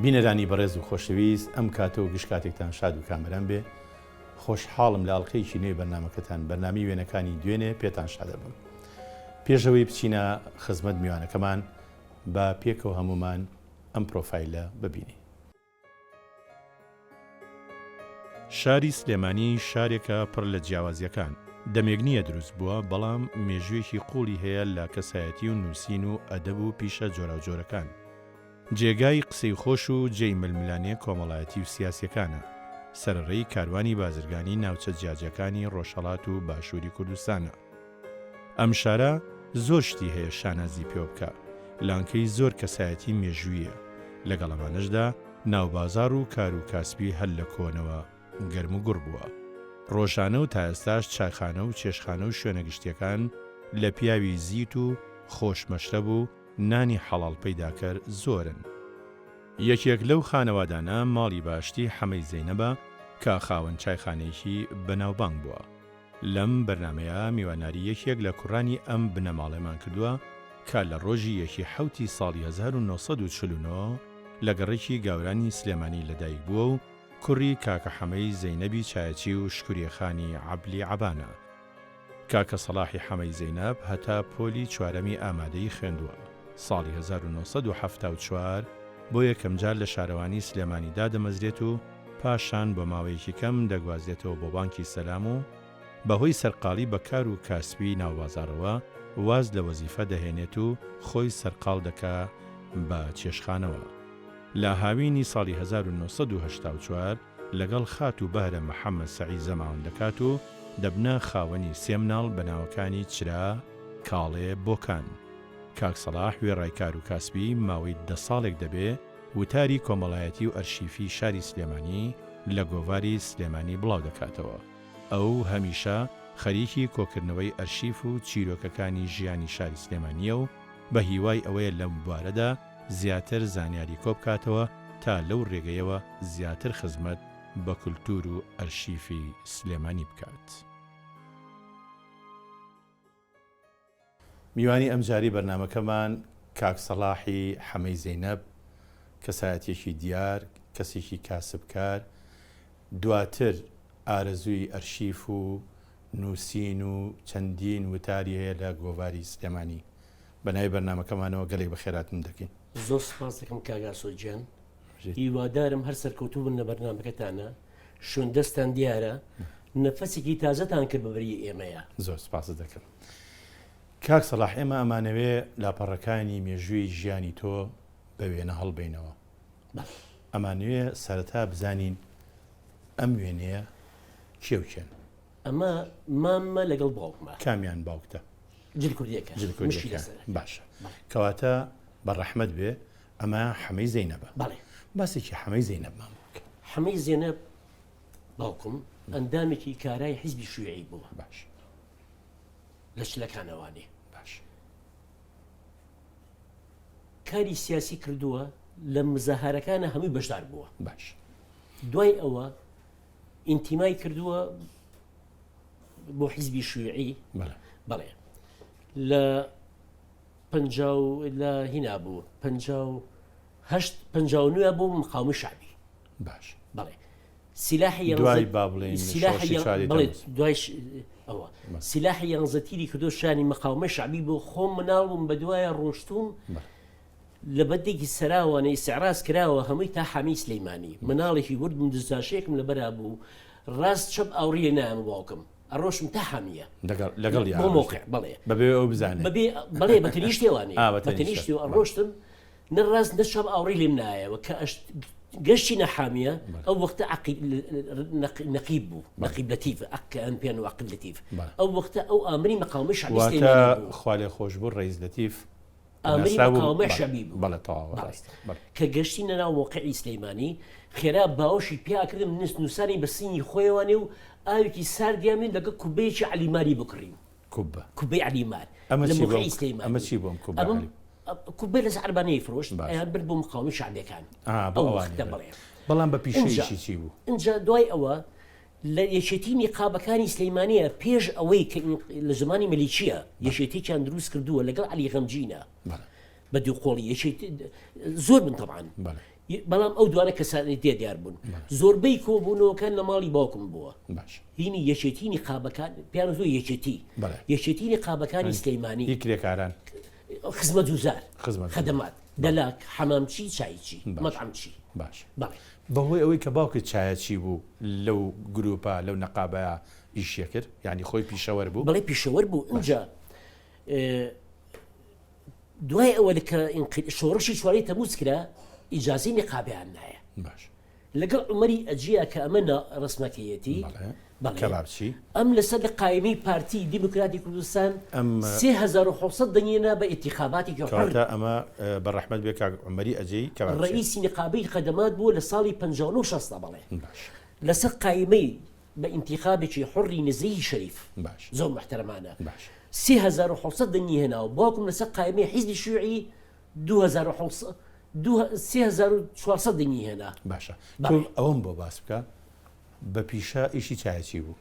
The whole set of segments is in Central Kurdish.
بینەرانی بەڕێز و خۆشەویست ئەم کاتە و گشت کاتێکتان شاد و کامەران بێ خۆشحاڵم لە ئەڵقەیەکی نوێی بەرنامەکەتان بەرنامەی وێنەکانی دوێنێ پێتان شادەبم پێشەوەی بچینە خزمەت میوانەکەمان با پێکەوە هەموومان ئەم پرۆفایلە ببینین. شاری سلێمانی شارێکە پڕ لە جیاوازییەکان، دەمێک نییە دروست بووە، بەڵام مێژوویەکی قووڵی هەیە لە کەسایەتی و نووسین و ئەدەب و پیشە جۆراوجۆرەکان. جێگای قسەی خۆش و جێی ململانێ کۆمەڵایەتی و سیاسییەکانە، سەرەڕێی کاروانی بازرگانی ناوچە جیاجیاکانی ڕۆژهەڵات و باشووری کوردستانە. ئەم شارە زۆر شتی هەیە شانازی پێوە بکا، لانکەی زۆر کەسایەتی مێژوویە، لەگەڵ ئەمانەشدا ناوبازاڕ و کار و کاسبی هەر لە کۆنەوە گەرم و گوڕ بووە. ڕۆژانە و تا ئێستاش چایخانە و چێشتخانە و شوێنە گشتییەکان لە پیاوی زیت و خۆش مەشرەب و نانی حەڵاڵ پەیداکەر زۆرن. یەکێک لەو خانەوادانە ماڵی باشتی حەمەی زەینەبە کە خاوەن چایخانەیەکی بەناوبانگ بووە. لەم بەرنامەیە میواناری یەکێک لە کوڕانی ئەم بنەماڵەمان کردووە کە لە ڕۆژی یەکی حەوتی ساڵی 1949 لە گەڕەکی گاورانی سلێمانی لەدایک بووە و کوڕی کاکە حەمەی زەینەبی چایەچی و شکریە خانی عەبلی عەبانە. کاکە سەڵاحی حەمەی زەینەب هەتا پۆلی چوارەمی ئامادەیی خوێندووە. ساڵی 1974 بۆ یەکەمجار لە شارەوانی سلێمانی دادەمەزرێت و پاشان بۆ ماوەیەکی کەم دەگوازرێتەوە بۆ بانکی سەلام و بەهۆی سەرقاڵی بە کار و کاسبی ناوبازاڕەوە واز لە وەزیفە دەهێنێت و خۆی سەرقاڵ دەکا بە چێشتخانەوە. لە هاوینی ساڵی 1984 لەگەڵ خاتوو بەهرە محەمەد سەعید زەماوەند دەکات و دەبنە خاوەنی سێ مناڵ بە ناوەکانی چرا، کاڵێ، بۆکان. کاک سەڵاح وێڕای کار و کاسبی ماوەی دە ساڵێک دەبێ وتاری کۆمەڵایەتی و ئەرشیفی شاری سلێمانی لە گۆڤاری سلێمانی بڵاو دەکاتەوە. ئەو هەمیشە خەریکی کۆکردنەوەی ئەرشیف و چیرۆکەکانی ژیانی شاری سلێمانییە و بە هیوای ئەوەیە لەم بوارەدا زیاتر زانیاری کۆبکاتەوە تا لەو رێگەیەوە زیاتر خزمەت بە کولتوور و ئەرشیفی سلێمانی بکات. میوانی ئەمجارەی بەرنامەکەمان کاک سەڵاحی حەمەی زەینەب، کەسایەتیەکی دیار، کەسێکی کاسبکار، دواتر ئارەزووی ئەرشیف و نووسین و چەندین وتاری هەیە لە گۆڤاری سلێمانی. بە ناوی بەرنامەکەمانەوە گەلێک بەخێراتن دەکەین. زۆر سپاس دەکەم کاک ئاسۆ گیان. هیوادارم هەر سەرکەوتوو بن لە بەرنامەکەتانە. شوێن دەستتان دیارە. نەفەسێکی تازەتان کرد بە بەری ئێمەیە. زۆر سپاست دەکەم. کاک سەڵاح ئێمە ئەمانەوێ لاپەڕەکانی مێژووی ژیانی تۆ بە وێنە هەڵبەینەوە. ئەمانەوێ سەرەتا بزانین ئەم وێنەیە کێ و کێن؟ ئەمە ماممە لەگەڵ باوکمە. کامیان باوکتە؟ جل کوردیەکە. جل کوردیەکە. باشە. کەواتە بە ڕەحمەت بێ ئەمە حەمەی زەینەبە. بەڵێ. باسێکی حەمەی زەینەبمان بۆ بکە. حەمەی زێنەب باوکم ئەندامێکی کارای حیزبی شویعی بووە. باش. لە چلەکانەوانێ. باش. کاری سیاسی کردووە لە مزاهرەکانە هەمووی بەشدار بووە. باش. دوای ئەوە ئینتیمای کردووە بۆ حیزبی شویعی بەڵێ لە پ لە هینا بوو پ هەشت پ نوێ بوو مقاومی شعبی باش بەڵێ سلاحی دوای با بڵێین سلاحی دوای ئەوە سلاحی یانزەتیری کردو شانی مقاومە شعبی بۆ خۆم مناڵ بووم بە دوایە ڕۆشتوم لە بەندێکی سەراوانە ئیستعراز کراوە هەمووی تا حامی سلیمانی مناڵێکی ورد بووم دزداشەیەکم لەبەرا بوو ڕاست چەپ ئاوڕی لێ نایەمە باوکم ئەڕۆشم تا حامیە لەگەڵ لەگەڵ بۆ مۆقع بەڵێ بەبێ ئەو بزانێ بەبێ بەڵێ بە تەنیشتێوانێ ئا، بە بە تەنیشتە. تەنیشتێ ئەڕۆشتم نە ڕاست نە چەپ ئاوڕی لێم نایەوە کە ئەشت گەشتینە حامیە ئەو وەختە عەقید نەقیب بوو نەقیب لەتیف ئەکە ئەم پێن و عەقید لەتیف ئەو وەختە ئەو ئامری مقاومەی شعبی واتە سلێمانی بوو خوالێخۆشبوو ڕەئیس لەتیف ئامری مقاومە شەبی بوو. بەڵێ تەواوە ڕاستە. بەڵێ. کە گەشتینە ناو مۆقعی سلەیمانی خێرا باوەشی پیا کردم نس نووسانی بە سینگی خۆیەوانێ و ئاوێکی ساردیان من لەگەڵ کوبەیەکی عەلیماری بکڕیم. کوبە. کوبەی عەلیمار. ئەمە لە چی بوو؟ مۆقعی سلەیمانی. ئەمە چی بوو ئەم کوبە ئەمە عەلی؟ کوبەی لەسەر عەربانەی فرۆشت باشە. ئەیان برد بۆ مقاومەی شەعبیەکان. ئا بۆ ئەو ئەوانی وەختە برد. بەڵێ. بەڵام بە ئینجا پیشەیەکی چی بوو؟ ئینجا دوای ئەوە لە یەکێتی نیقابەکانی سلیمانیە پێش ئەوەی کە لە زمانی ملیچیە یەکێتیکیان دروست کردووە لەگەڵ عەلی غەمجینە بە دوو قۆڵی یەکێتی زۆر بن تەبعەن. بەڵام ئەو دوانە کەسانی تێ دیار بوون زۆربەی کۆبوونەوەکان لە ماڵی باوکم بووە هینی یەکێتی نیقابەکان پیان زۆر یەکێتی یەکێتی نیقابەکانی سلەیمانی کرێکاران خزمە جوزار خدمات دەلاک حەمامچی چایچی مەطعمچی باش بەهۆی ئەوەی کە باوکت چایەچی بوو لەو گروپە لەو نەقابەیە ئیشیە کرد یعنی خۆی پیشەوەر بوو بەڵێ پیشەوەر بوو ئینجا دوای ئەوە کە شۆڕشی چواری تەموز کرا ئیجازەی نیقابیان نایە باش لەگەڵ عومەری ئەجیا کە ئەمە ڕسمەکەیەتی کەبابچی ئەم لەسەر لە قایمی پارتی دیموکراتی کوردستان ئەم 3700 دەنگینا بە ئیتیخاباتی کەواتە ئەمە بە ڕەحمەت بێ کاک عومەری ئەجێی کە ڕئیسی نقابەی خەدەمات بووە لە ساڵی 59 60 بەڵێ لەسەر قایمەی بە ئینتیخابێکی حوڕی نزیهی شەریف باش. زۆر موحتەرەمانە باش. 3700 دەنگی هێناوە باوکم لەسەر قایمەی حیزبی شیوعی 2700 3400 دەنگی هێنا باشە تۆ ئەوەم بۆ باس بکە بە پیشە ئیشی چایەچی بوو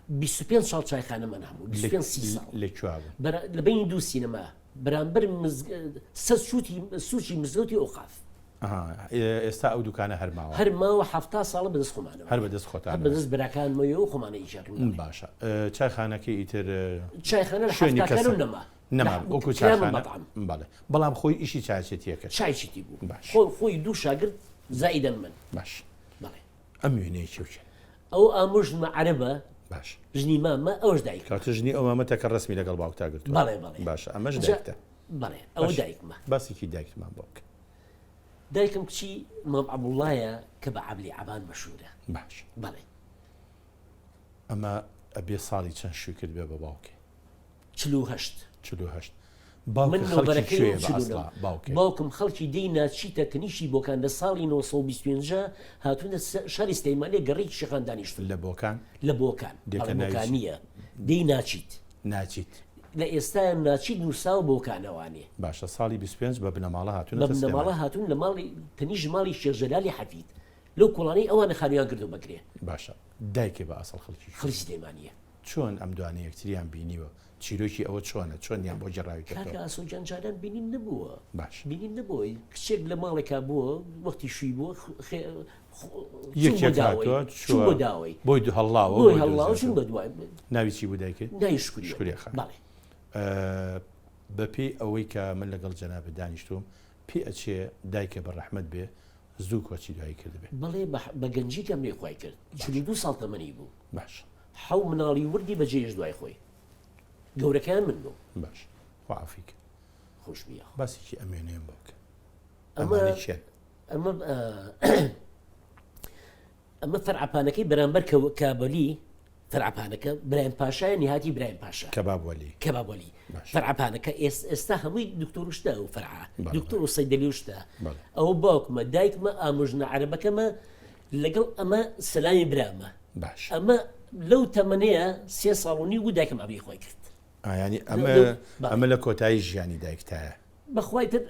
25 ساڵ چایخانەمان هەبوو 25 سی ساڵ لە کوێ بوو لە بەینی دوو سینەما بەرامبەر سەر سوچی مزگەوتی ئۆقاف ئێستا ئەو دوکانە هەر ماوە؟ هەر ماوە حەفتا ساڵە بەدەست خۆمانەوە. هەر بەدەست خۆتانەوە. هەر بەدەست براکانمەوە و خۆمانە ئیشەکەین. باشە چایخانەکەی ئیتر چایخانە لە حەفتاکانەوە نەما. نەما وەکو چایخانە بەڵێ بەڵام خۆی ئیشی چایچێتیە کرد. چایچێتی بوو. باش. خۆی دوو شاگرد زائیدەن من. باش. بەڵێ. ئەم وێنەیە کێ و کێن؟ ئەو ئامۆژنمە عەرەبە. باش. ژنی مامە ئەوەش دایکمە. کەواتە ژنی ئەو مامەتە کە ڕەسمی لەگەڵ باوکتا گرتووە. بەڵێ بەڵێ. باشە ئەمەش دایکتە. بەڵێ ئەوە دایکمە. باسێکی دایکتمان بۆ بکە. دایکم کچی مام عەبوڵڵایە کە بە عەبلی عەبان مەشهوورە. باش. بەڵێ. ئەمە ئەبێ ساڵی چەند شووی کرد بێ بە باوکێ؟ 48. 48. باوکت من خەڵکی نۆبەرەکەی کوێیە بە 49. ئەسڵا باوکێ؟ باوکم خەڵکی دێی ناچیتە کنیشی بۆکان لە ساڵی 925 هاتوونە شاری سلەیمانیە گەڕەکی شێخان دانیشتوون. لە بۆکان؟ لە بۆکان. دێکە بەڵێ ناوی چی؟ بۆکانییە. دێی ناچیت. ناچیت. لە ئێستایا ناچیت نووساوە بۆکانەوانێ. باشە ساڵی 25 بە بنەماڵە هاتوونەتە بە بنەماڵە هاتوون لە ماڵی تەنیشت ماڵی شێخ جەلالی حەفید لەو کۆڵانەی ئەوانە خانوویان کردووە بە کرێ. باشە دایکێ بە ئەسڵ خەڵکی کوێیە؟ خەڵکی سلێمانییە. چۆن ئەم دوانە یەکتریان بینیوە؟ چیرۆکی ئەوە چۆنە؟ چۆنیان بۆ گێڕاویتەتەوە؟ کاکە ئاسۆ گیان جاران بینین نەبووە. باشە. بینین نەبووە. کچێک لە ماڵێکا بووە وەختی شووی بووە خێ یەکێک هاتووە چووە داوەی بۆی هەڵڵاوە بۆی هەڵڵاوە چون بە دوای ناوی چی بوو دایکت؟ ناوی شکریە شکریە خان بەڵێ. بەپێی ئەوەی کە من لەگەڵ جەنابت دانیشتووم پێ ئەچێ دایکە بە ڕەحمەت بێ زوو کۆچی دوایی کردبێ. بەڵێ بە گەنجی گەمەی خوای کرد 42 ساڵ تەمەنی بوو. باش. حەو مناڵی وردی بەجێ دوای خۆی گەورەکەیان من بوو. باش خوا عەفوی کە. خۆش بی یاخوا. باسێکی ئەم وێنەیەم بۆ بکە. ئەمانە کێن؟ ئەمە ئەمە فەرعپانەکەی بەرامبەر کابلی فەرعپانەکە برایم پاشایە نیهاتی برایم پاشا کەباب وەلی کەباب وەلی فەرعپانەکە ئێستا هەمووی دکتۆر شتە و فەرع دکتۆر و سەیدەلی شتە ئەو باوکمە دایکمە ئامۆژنە عەرەبەکەمە لەگەڵ ئەمە سەلامی برامە باش ئەمە لەو تەمەنەیە سێ ساڵ و نیو بوو دایکم ئەمری خۆی کرد ینی ئەمە ئەمە لە کۆتایی ژیانی دایکتایە بەخوای تر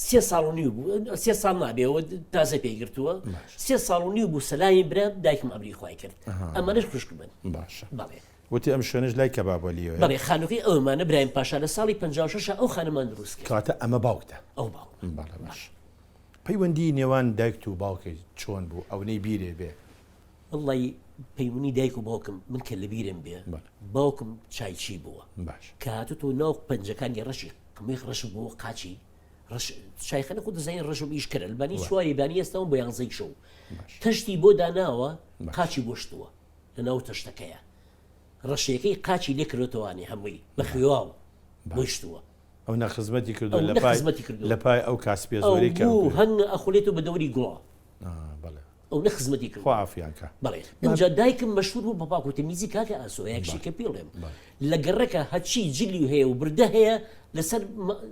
سێ ساڵ و نیو بوو سێ ساڵ نابێ ئەوە تازە پێی گرتووە سێ ساڵ و نیو بوو سەلامی برام دایکم ئەمری خوای کرد ئەمانەش خوشک من باشە بەڵێ وتی ئەم شوێنەش لای کەبابەلیەوە بەڵێ خانووکەی ئەومانە برایم پاشا لە ساڵی 56 ئەو خانەمان دروست کرد کەواتە ئەمە باوکتە ئەو باوکمە بەڵێ باش پەیوەندی نێوان دایکت و باوکت چۆن بوو ئەونەی بیرێ بێ وەڵی پەیوەنی دایک و باوکم من کە لەبیرم بێ باوکم چایچی بووە کە هاتوتۆ ناو پەنجەکانی ڕەشی قمەی ڕەش بوو قاچی ڕەش چایخانە خۆ دەزانین ڕەش و ئیش کەرە لبانی چواری بانی ئێستاوم بۆ یانزەی شەو تەشتی بۆ داناوە قاچی بۆ شتووە لە ناو تەشتەکەیە ڕەشیەکەی قاچی لێ کرۆتەوانی هەمووی بە خوێواو بۆی شتووە ئەو نە خزمەتی کردو لە پای لە پای ئەو کاسپیە زۆری کە هەنگە ئەخولێت و بە دەوری گوڵە بەڵێ ئەو نە خزمەتی کردووە. خوا عەفویان کا. بەڵێ ئینجا دایکم مەشهور بوو بە پاک و تەمیزی کاکە ئاسۆ یەک شتی کە پێڵێم لە گەڕەکە هەرچی جلی هەیە و بردە هەیە لەسەر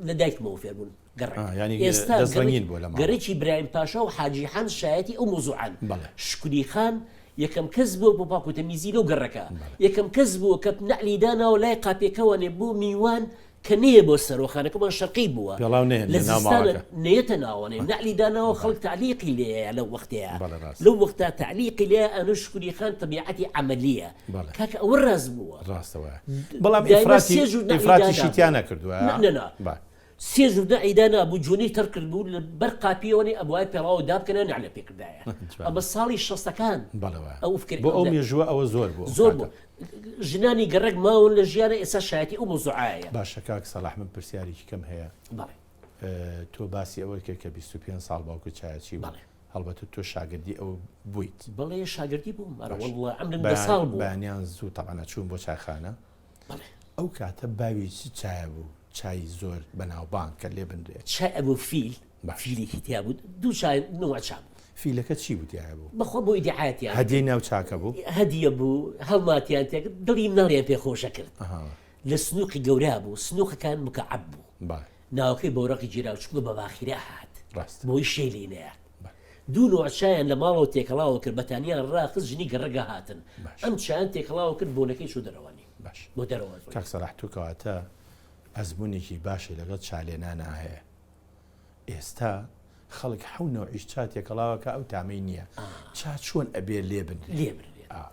لە دایکمەوە فێر بوون گەڕەک ئێستا دەستڕەنگین بووە لە ماڵ. گەڕەکی برایم پاشا و حاجی حان شایەتی ئەو مەوزوعەن. شکری خان یەکەم کەس بووە بۆ پاک و تەمیزی لەو گەڕەکە یەکەم کەس بووە کە نەعلی داناوە لای قاپیەکەوە بۆ میوان کە نەیە بۆ سەرۆ خانەکەمان شەرقی بووە پێڵاو نەهێنێ لە ناو زستانە ماڵەکە. نەیەتە ناوەنێ نەعلی داناوە خەڵک تەعلیقی لێیە لەو وەختەیا بەڵێ ڕاستە. لەو وەختا تەعلیقی لێیە ئەنو شکری خان تەبیعەتی عەمەلیە بەڵێ. کاکە ئەوە ڕاست بووە ڕاستە وایە. بەڵام دایمە ئیفراتی سێ ژوور نەعلی ئیفراتیشی دانابوو. تیا نەکردووە نا نا نا با. سێ ژوور نەعی دانابوو جوێنەی تەڕ کردبوو لە بەر قاپیەوە نێ ئەبوایە پێڵاوە دابکەنە نەعلە پێ کردایە ئەمە ساڵی شەستەکان بەڵێ وایە ئەو فکر بۆ ئەو مێژووە ئەوە زۆر بوو زۆر بوو ژنانی گەڕەک ماون لە ژیانە ئێستا شایەتی ئەو مەوزوعایە. باشە کاک سەڵاح من پرسیارێکی کەم هەیە بەڵێ. تۆ باسی ئەوەت کرد کە 25 ساڵ باوکت چایەچی بوو بەڵێ. هەڵبەتە تۆ شاگردی ئەو بوویت. بەڵێ شاگردی بووم ئەرە وەڵڵا عەمرم دە ساڵ بوو. بەیانیان زوو تەبعەن ئەچوون بۆ چایخانە. بەڵێ. ئەو کاتە باوی چ چایە بوو؟ چای زۆر بەناوبانگ کە لێ بنرێ. چای ئەبوو فیل، فیلێکی تیا بوو، دوو چای نوع چا بوو. فیلەکە چی بوو تیایا بوو؟ بەخوا بۆ ئیدعایە تیا بوو. هەدیەی ناو چاکە بوو؟ هەدیە بوو، هەڵماتیان تێ کرد، دڵی مناڵیان پێ خۆشە کرد. لە سنووقی گەورە بوو، سنووقەکان مکعب بوو. ناوەکەی بەوڕەقی گیرا و چونکە بە باخیرە ئەهات. بۆی شێی لێ نەیات. دوو نوع چایان لە ماڵەوە تێکەڵاوە کرد، بەتانیان ڕاخست، ژنی گەڕەگە هاتن. ئەم چایان تێکەڵاوە کرد، بۆنەکەی چوو دەرەوانی. باش بۆ دەرەوە ڕۆی. کاک سەلاح تۆ کەواتە ئەزموونێکی باشی لەگەڵ چا لێنانا هەیە ئێستا خەڵک حەو نەوعیش چا تێکەڵاوە کە ئەو تامەی نییە چا چۆن ئەبێ لێ بنرێ لێ بنرێت ئا.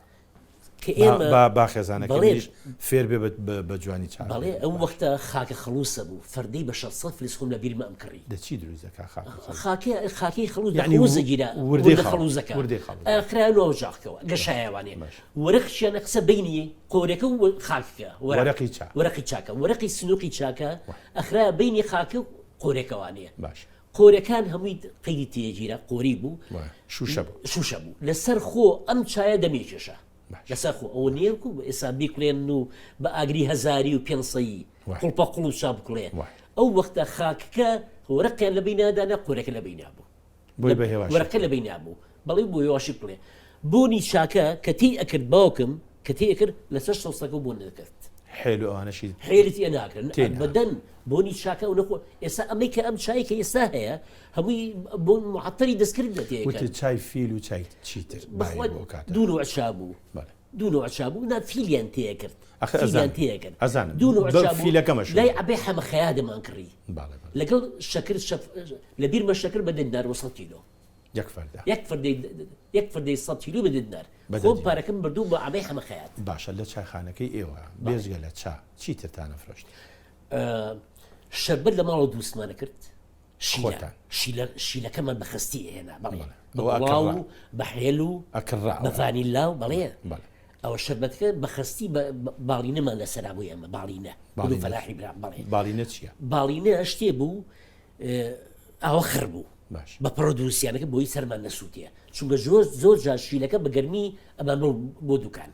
کە ئێمە با با خێزانەکەی بەڵێ منیش فێر بێ بە بە جوانی چا بەڵێ ئەو وەختە خاکە خەڵووسە بوو فەردەی بە 600 فلس خۆم لە بیرمە ئەم کڕی. دە چی دروست دەکا خاکە خەڵووس؟ خاکە خاکەی خەڵووز لە یەعنی خەڵووز دەگیرا وردەی وردە خەڵ خەڵووزەکە وردەی خەڵووز ئەخرایە ناو جاخکەوە گەشایەوانێ باش. وەرەقیان ئەخسە بەینی قۆرەکە و خاکەکە وەرەق وەرەقی چا. وەرەقی چاکە وەرەقی سنوقی چاکە ئەخرایە بەینی خاکە و قۆرەکەوانێ باش. قۆرەکان هەمووی قەیدی تێگیرا قۆری بوو وایە شووشە بوو. شووشە بوو لەسەر خۆ ئەم چایە دەمی کێشا باش. لەسەر خۆ ئەوە نییە کو ئێستا بیکوڵێن و بە ئاگری هەزاری و پێنسەیی وایە. قوڵپە قوڵ و چا بکوڵێ وایە. ئەو وەختە خاکەکە وەرەقیان لە بەینا دانا قۆرەکە لە بەینا بوو. بۆی بە هێواشی وەرەقە لە بەینا بوو بەڵێ بۆ هێواشی بکڵێ بۆنی چاکە کە تێی ئەکرد باوکم کە تێی ئەکرد لەسەر سەوسەکە بۆن دەکرد حێل و ئەوانەشی حێلت ئێ ناکرن تێ ناکرد. بەدەن بۆنی چاکە ئەو نەخۆ ئێستا ئەمەی کە ئەم چای کە ئێستا هەیە هەمووی بۆ معەتەری دەستکرد دەتێکەن وتت چای فیل و چای چیتر باوی بەخوا بوو ئەو کاتە دوو نوع چا بوو بەڵێ دوو نوع چا بوو نا فیلیان تێکرد ئەخر فیلیان ئەزانم تێکرد ئەزانم دوو نوع بە چا بوو فیلەکەمە شوێن لای عەبەی حەمە خەیادەمان کڕی بەڵێ بەڵێ لەگەڵ شەکر شەف لە بیرمە شەکر بە دە دینار بۆ سەد کیلۆ. یەک فەردە. یەک فەردەی یەک فەردەی سەد کیلۆ بە دە دینار. بە دە خۆم دینار. پارەکەم بردوو بۆ عەبەی حەمە خەیات. باشە لە چایخانەکەی ئێوە بەڵێ. بێجگە لە چا چی ترتان ئەفرۆشت؟ شەربەت لە ماڵەوە دروستمان ئەکرد. شیلە خۆتان. شیلە شیلەکەمان بە خەستی ئەهێنا بەڵێ. بەڵێ. بە ئەوە گوڵاو ئەکڕا. و بە حێل و ئەکڕا بە ئەوە. ڤانیلا و بەڵێ. بەڵێ. ئەوە شەربەتەکە بە خەستی بە باڵینەمان لەسەرا بوو ئێمە باڵینە. باڵینە فەلاحی برام بەڵێ. باڵینە چییە؟ باڵینە شتێ بوو ئاوە خڕ بوو باش بە پەڕۆ دروستیانەکە بۆی سەرمان نەسووتێ چونکە زۆر زۆر جار شیلەکە بە گەرمی ئەمان بۆ بۆ دوکان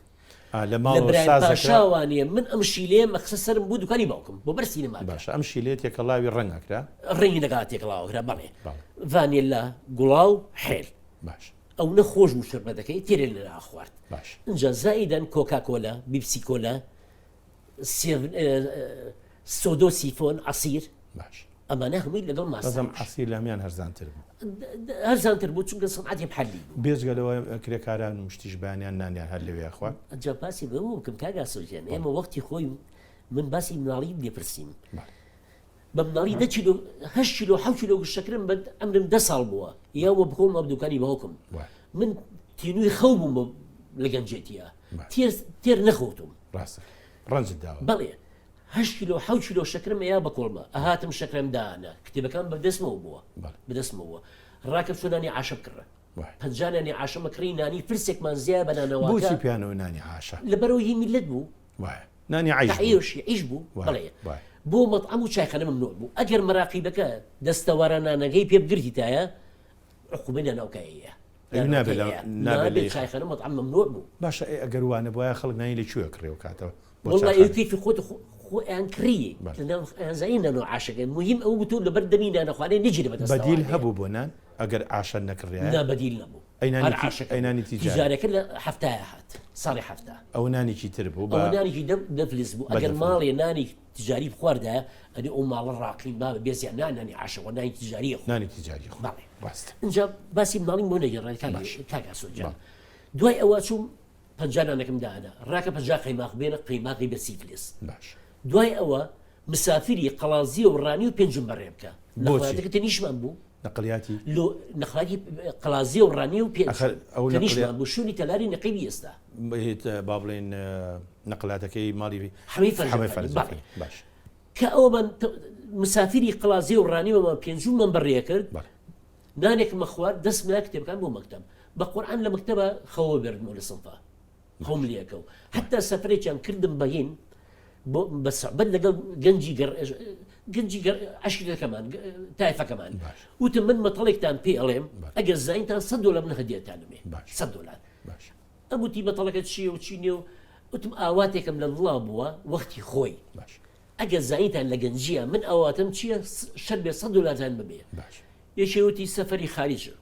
ئا لە لە ماڵەوە برایم سازەکرا پاشاوانێ من ئەم شیلەیە مەخسە سەرم بۆ دوکانی باوکم بۆ بەر سینەماکە باشە ئەم شیلەیە تێکەڵاوی ڕەنگ ئەکرا ڕەنگی لەگەڵا تێکەڵاوەکرا بەڵێ بەڵێ ڤانیلا گوڵاو حێل باش ئەونە خۆش بوو شەربەتەکەی تێرێ لە خوارد باش ئینجا زائیدەن کۆکاکۆلا بیپسی کۆلا سۆدۆ سیفۆن عەسیر باش ئەمانە هەمووی لەگەڵ ماست بەزم عەسیر لە هەموویان هەرزانتر بوو هەرزانتر بوو چونکە سەنعەتی محەلی بوو بێجگە لەوە کرێکاران و شتیش بەیانیان نانیان هەر لەوێ خوارد ئەجا باسی بەوە بکەم کاک ئاسۆ گیان ئێمە وەختی خۆی من باسی مناڵیم لێ پرسیم بە مناڵی دە کیلۆ هەشت کیلۆ حەوت کیلۆ شەکرم بە ئەمرم دە ساڵ بووە یا وە بخۆم ئەم دوکانی باوکم من تینووی خەو بووم لە گەنجێتیە تێر تێر نەخەوتوم ڕاستە ڕەنجت داوە بەڵێ هەشت کیلۆ حەوت کیلۆ شەکرم ئەیا بە کۆڵمە ئەهاتم شەکرم دانا کتێبەکان بەدەستمەوە بووە بەدەستمەوە ڕاکە چۆ نانی عاشە بکڕە پەنجا نانی عاشەمە کڕی نانی فرسێکمان زیایە بە نانەواکە بۆچی پیانەوە نانی عاشە لەبەرەوە هی میللەت بوو وایە نانی عیش بوو تەعیش عیش بوو بەڵێ بۆ مەطعەم و چایخانە ممنوع بوو ئەگەر مەراقیبەکە دەستەوارە نانەکەی پێ بگرتیتایە عقوبەی لەناوکایەیە ئەی نابێ لە نابێ لێی چایخانە مەطعەم ممنوع بوو باشە ئەی ئەگەر وا نەبوایە خەڵک نانی لە کوێ کڕی ئەو کاتەوە بۆ وەڵڵا ئەی چایخانە کەیفی خۆت خۆیان کڕی بەڵێ. لەناو ئەیانزانی نانۆ عاشەکەی موهیم ئەوە بوو تۆ لەبەر دەمی نانەخوانێ نەگیرێ بەدەستەوە بەدیل هەبوو بۆ نان ئەگەر عاشە نەکڕیایە نا بەدیل نەبوو ئەی نانی هەر تی عاشەکە ئەی بوو نانی تیجاری تیجارەکە لە حەفتایە هات ساڵی حەفتا ئەوە نانێکی تر بوو بە ئەوە نانێکی دە دە فلس بوو بە ئەگەر دە فلس. ماڵێ نانی تجاری بخواردایە ئەدی ئەو ماڵە ڕاقین بابە بێزیان نا نانی عاشە وە نانی تجاریە خۆ نانی تجاری خۆ بەڵێ ڕاستە ئینجا باسی مناڵیم بۆ نەگێڕای کاک باش. کاک ئاسۆ گیان بەڵێ. دوای ئەوە چووم 50 نانەکەم دانا ڕاکە 50 قەیماخ بێنە قەیماخی بە سی فلس باش دوای ئەوە مسافری قەڵازیە و ڕانی و پێنجم بەڕێ بکە بۆچی؟ نەخواتەکە تەنیشمان بوو نەقلیاتی لۆ نەخلاتی قەڵازیە و ڕانی و پێنج ئەخر ئەو تەنیشمان بوو شوێنی تەلاری نەقیبی ئێستا با بڵێین نەقلاتەکەی ماڵی حەمەی حەمەی فەرجەفەری فەرجەفەری بەڵێ باش کە ئەومان. مسافری قڵازێ و ڕانیوەمان پێنجووممان بەڕێ کرد نانێکمە خوارد دەستم نا کتێبەکان بۆ مەکتەب بە قورعان لە مەکتەبە خەوە بردمەوە لە سنفا خۆم لەکەو حتا سەفرێکیان کردم بەهین بۆ بە سەعبەت لەگەڵ گەنجی گەڕ گەنجی گەڕ عەشیرەکەمان تایفەکەمان وتم من مەتەڵێکتان پێ ئەڵێم ئەگەر زانیتان 100 دۆلار من هەدیەتانمێ 100 دۆلار ئەم وتی مەتەڵەکە چییە و چی نییە و وتم ئاواتێکم لە دڵا بووە وەختی خۆی ئەگەر زانیتان لە گەنجیە من ئاواتم چییە شەر بێ 100 دۆلارتان ببێ یەکێ وتی سەفەری خاریجە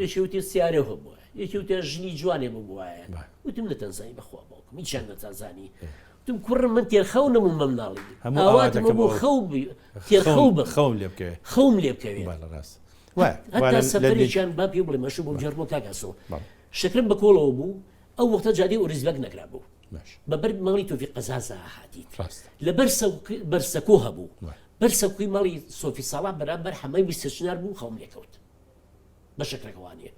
یەکێ وتی سیارە هەبووە یەکێ وتی ژنی جوانێ ببوایە وتم نەتەنزانی بەخوا باوکم هیچیان نەتانزانی وتم کوڕم من تێرخەو نەبووم بە مناڵی هەموو ئاواتم بۆ خەو تێرخەو بم خەوم لێ بکەوێ خەوم لێ بکەوێ بەڵێ ڕاست وایە هەتا سەفەرێکیان با پێ بڵێم ئەشو بۆ گێڕمەوە کاک ئاسۆ شەکرم بە کۆڵەوە بوو ئەو وەختە جادەی ئۆریزبەگ نەکرابوو بە بەر ماڵی تۆفیق قەزازا هاتیت لە بەر سەکۆ هەبوو بەر سەکۆی ماڵی سۆفی ساڵح بەرامبەر حەمای بیستەچنار بوو خەوم لێکەوت بە شەکرەکەوانیە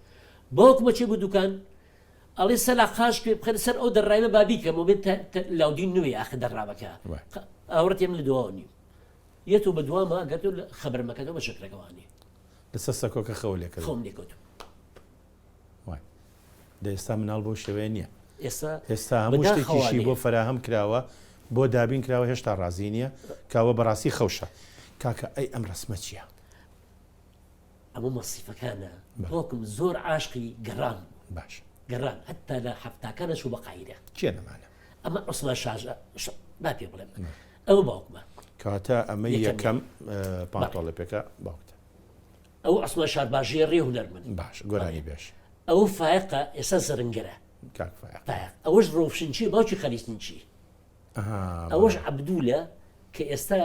باوکمە چێ بۆ دوکان ئەڵێ سەلا قاش پێ بخەرە سەر ئەو دەڕایمە با بیکەمەوە بێت لاودین نوێ ئاخە دەڕابەکە ئاوڕەتێم لە دواوە نیم یەتۆ بە دوامە گەتۆ خەبەرمەکەەوە بە شەکرەکەوانی لەسەر سەکۆکە خەو لێکەوت خەوم لێکەوت وای دە ئێستا مناڵ بەو شێوەیە نییە ئێستا ئێستا هەموو شتێکیشی بۆ فەراهەم کراوە بۆ دابین کراوە هێشتا ڕازی نییە کاوە بەڕاستی خەوشە کاکە ئەی ئەم ڕسمە چییە؟ ئەمە مەسیفەکانە باوکم زۆر عاشقی گەڕان باش گەڕان هەتا لە حەفتاکانە چوو بە قاهیرە کێ نەمانە ئەمە عوسمان شاژە با پێ بڵێم ئەوە باوکمە کەواتە ئەمە یەکەم پانتۆڵە پێکە باوکتە ئەو عوسمان شارباژێڕی هونەرمەند باش گۆرانی بێژ. ئەوە فایەقە ئێستا زرنگەرە. کاک فایەق. فایەق ئەوەش ڕۆشنچی باوکی خەلیسنچی. ئەوەش عەبدولە کە ئێستا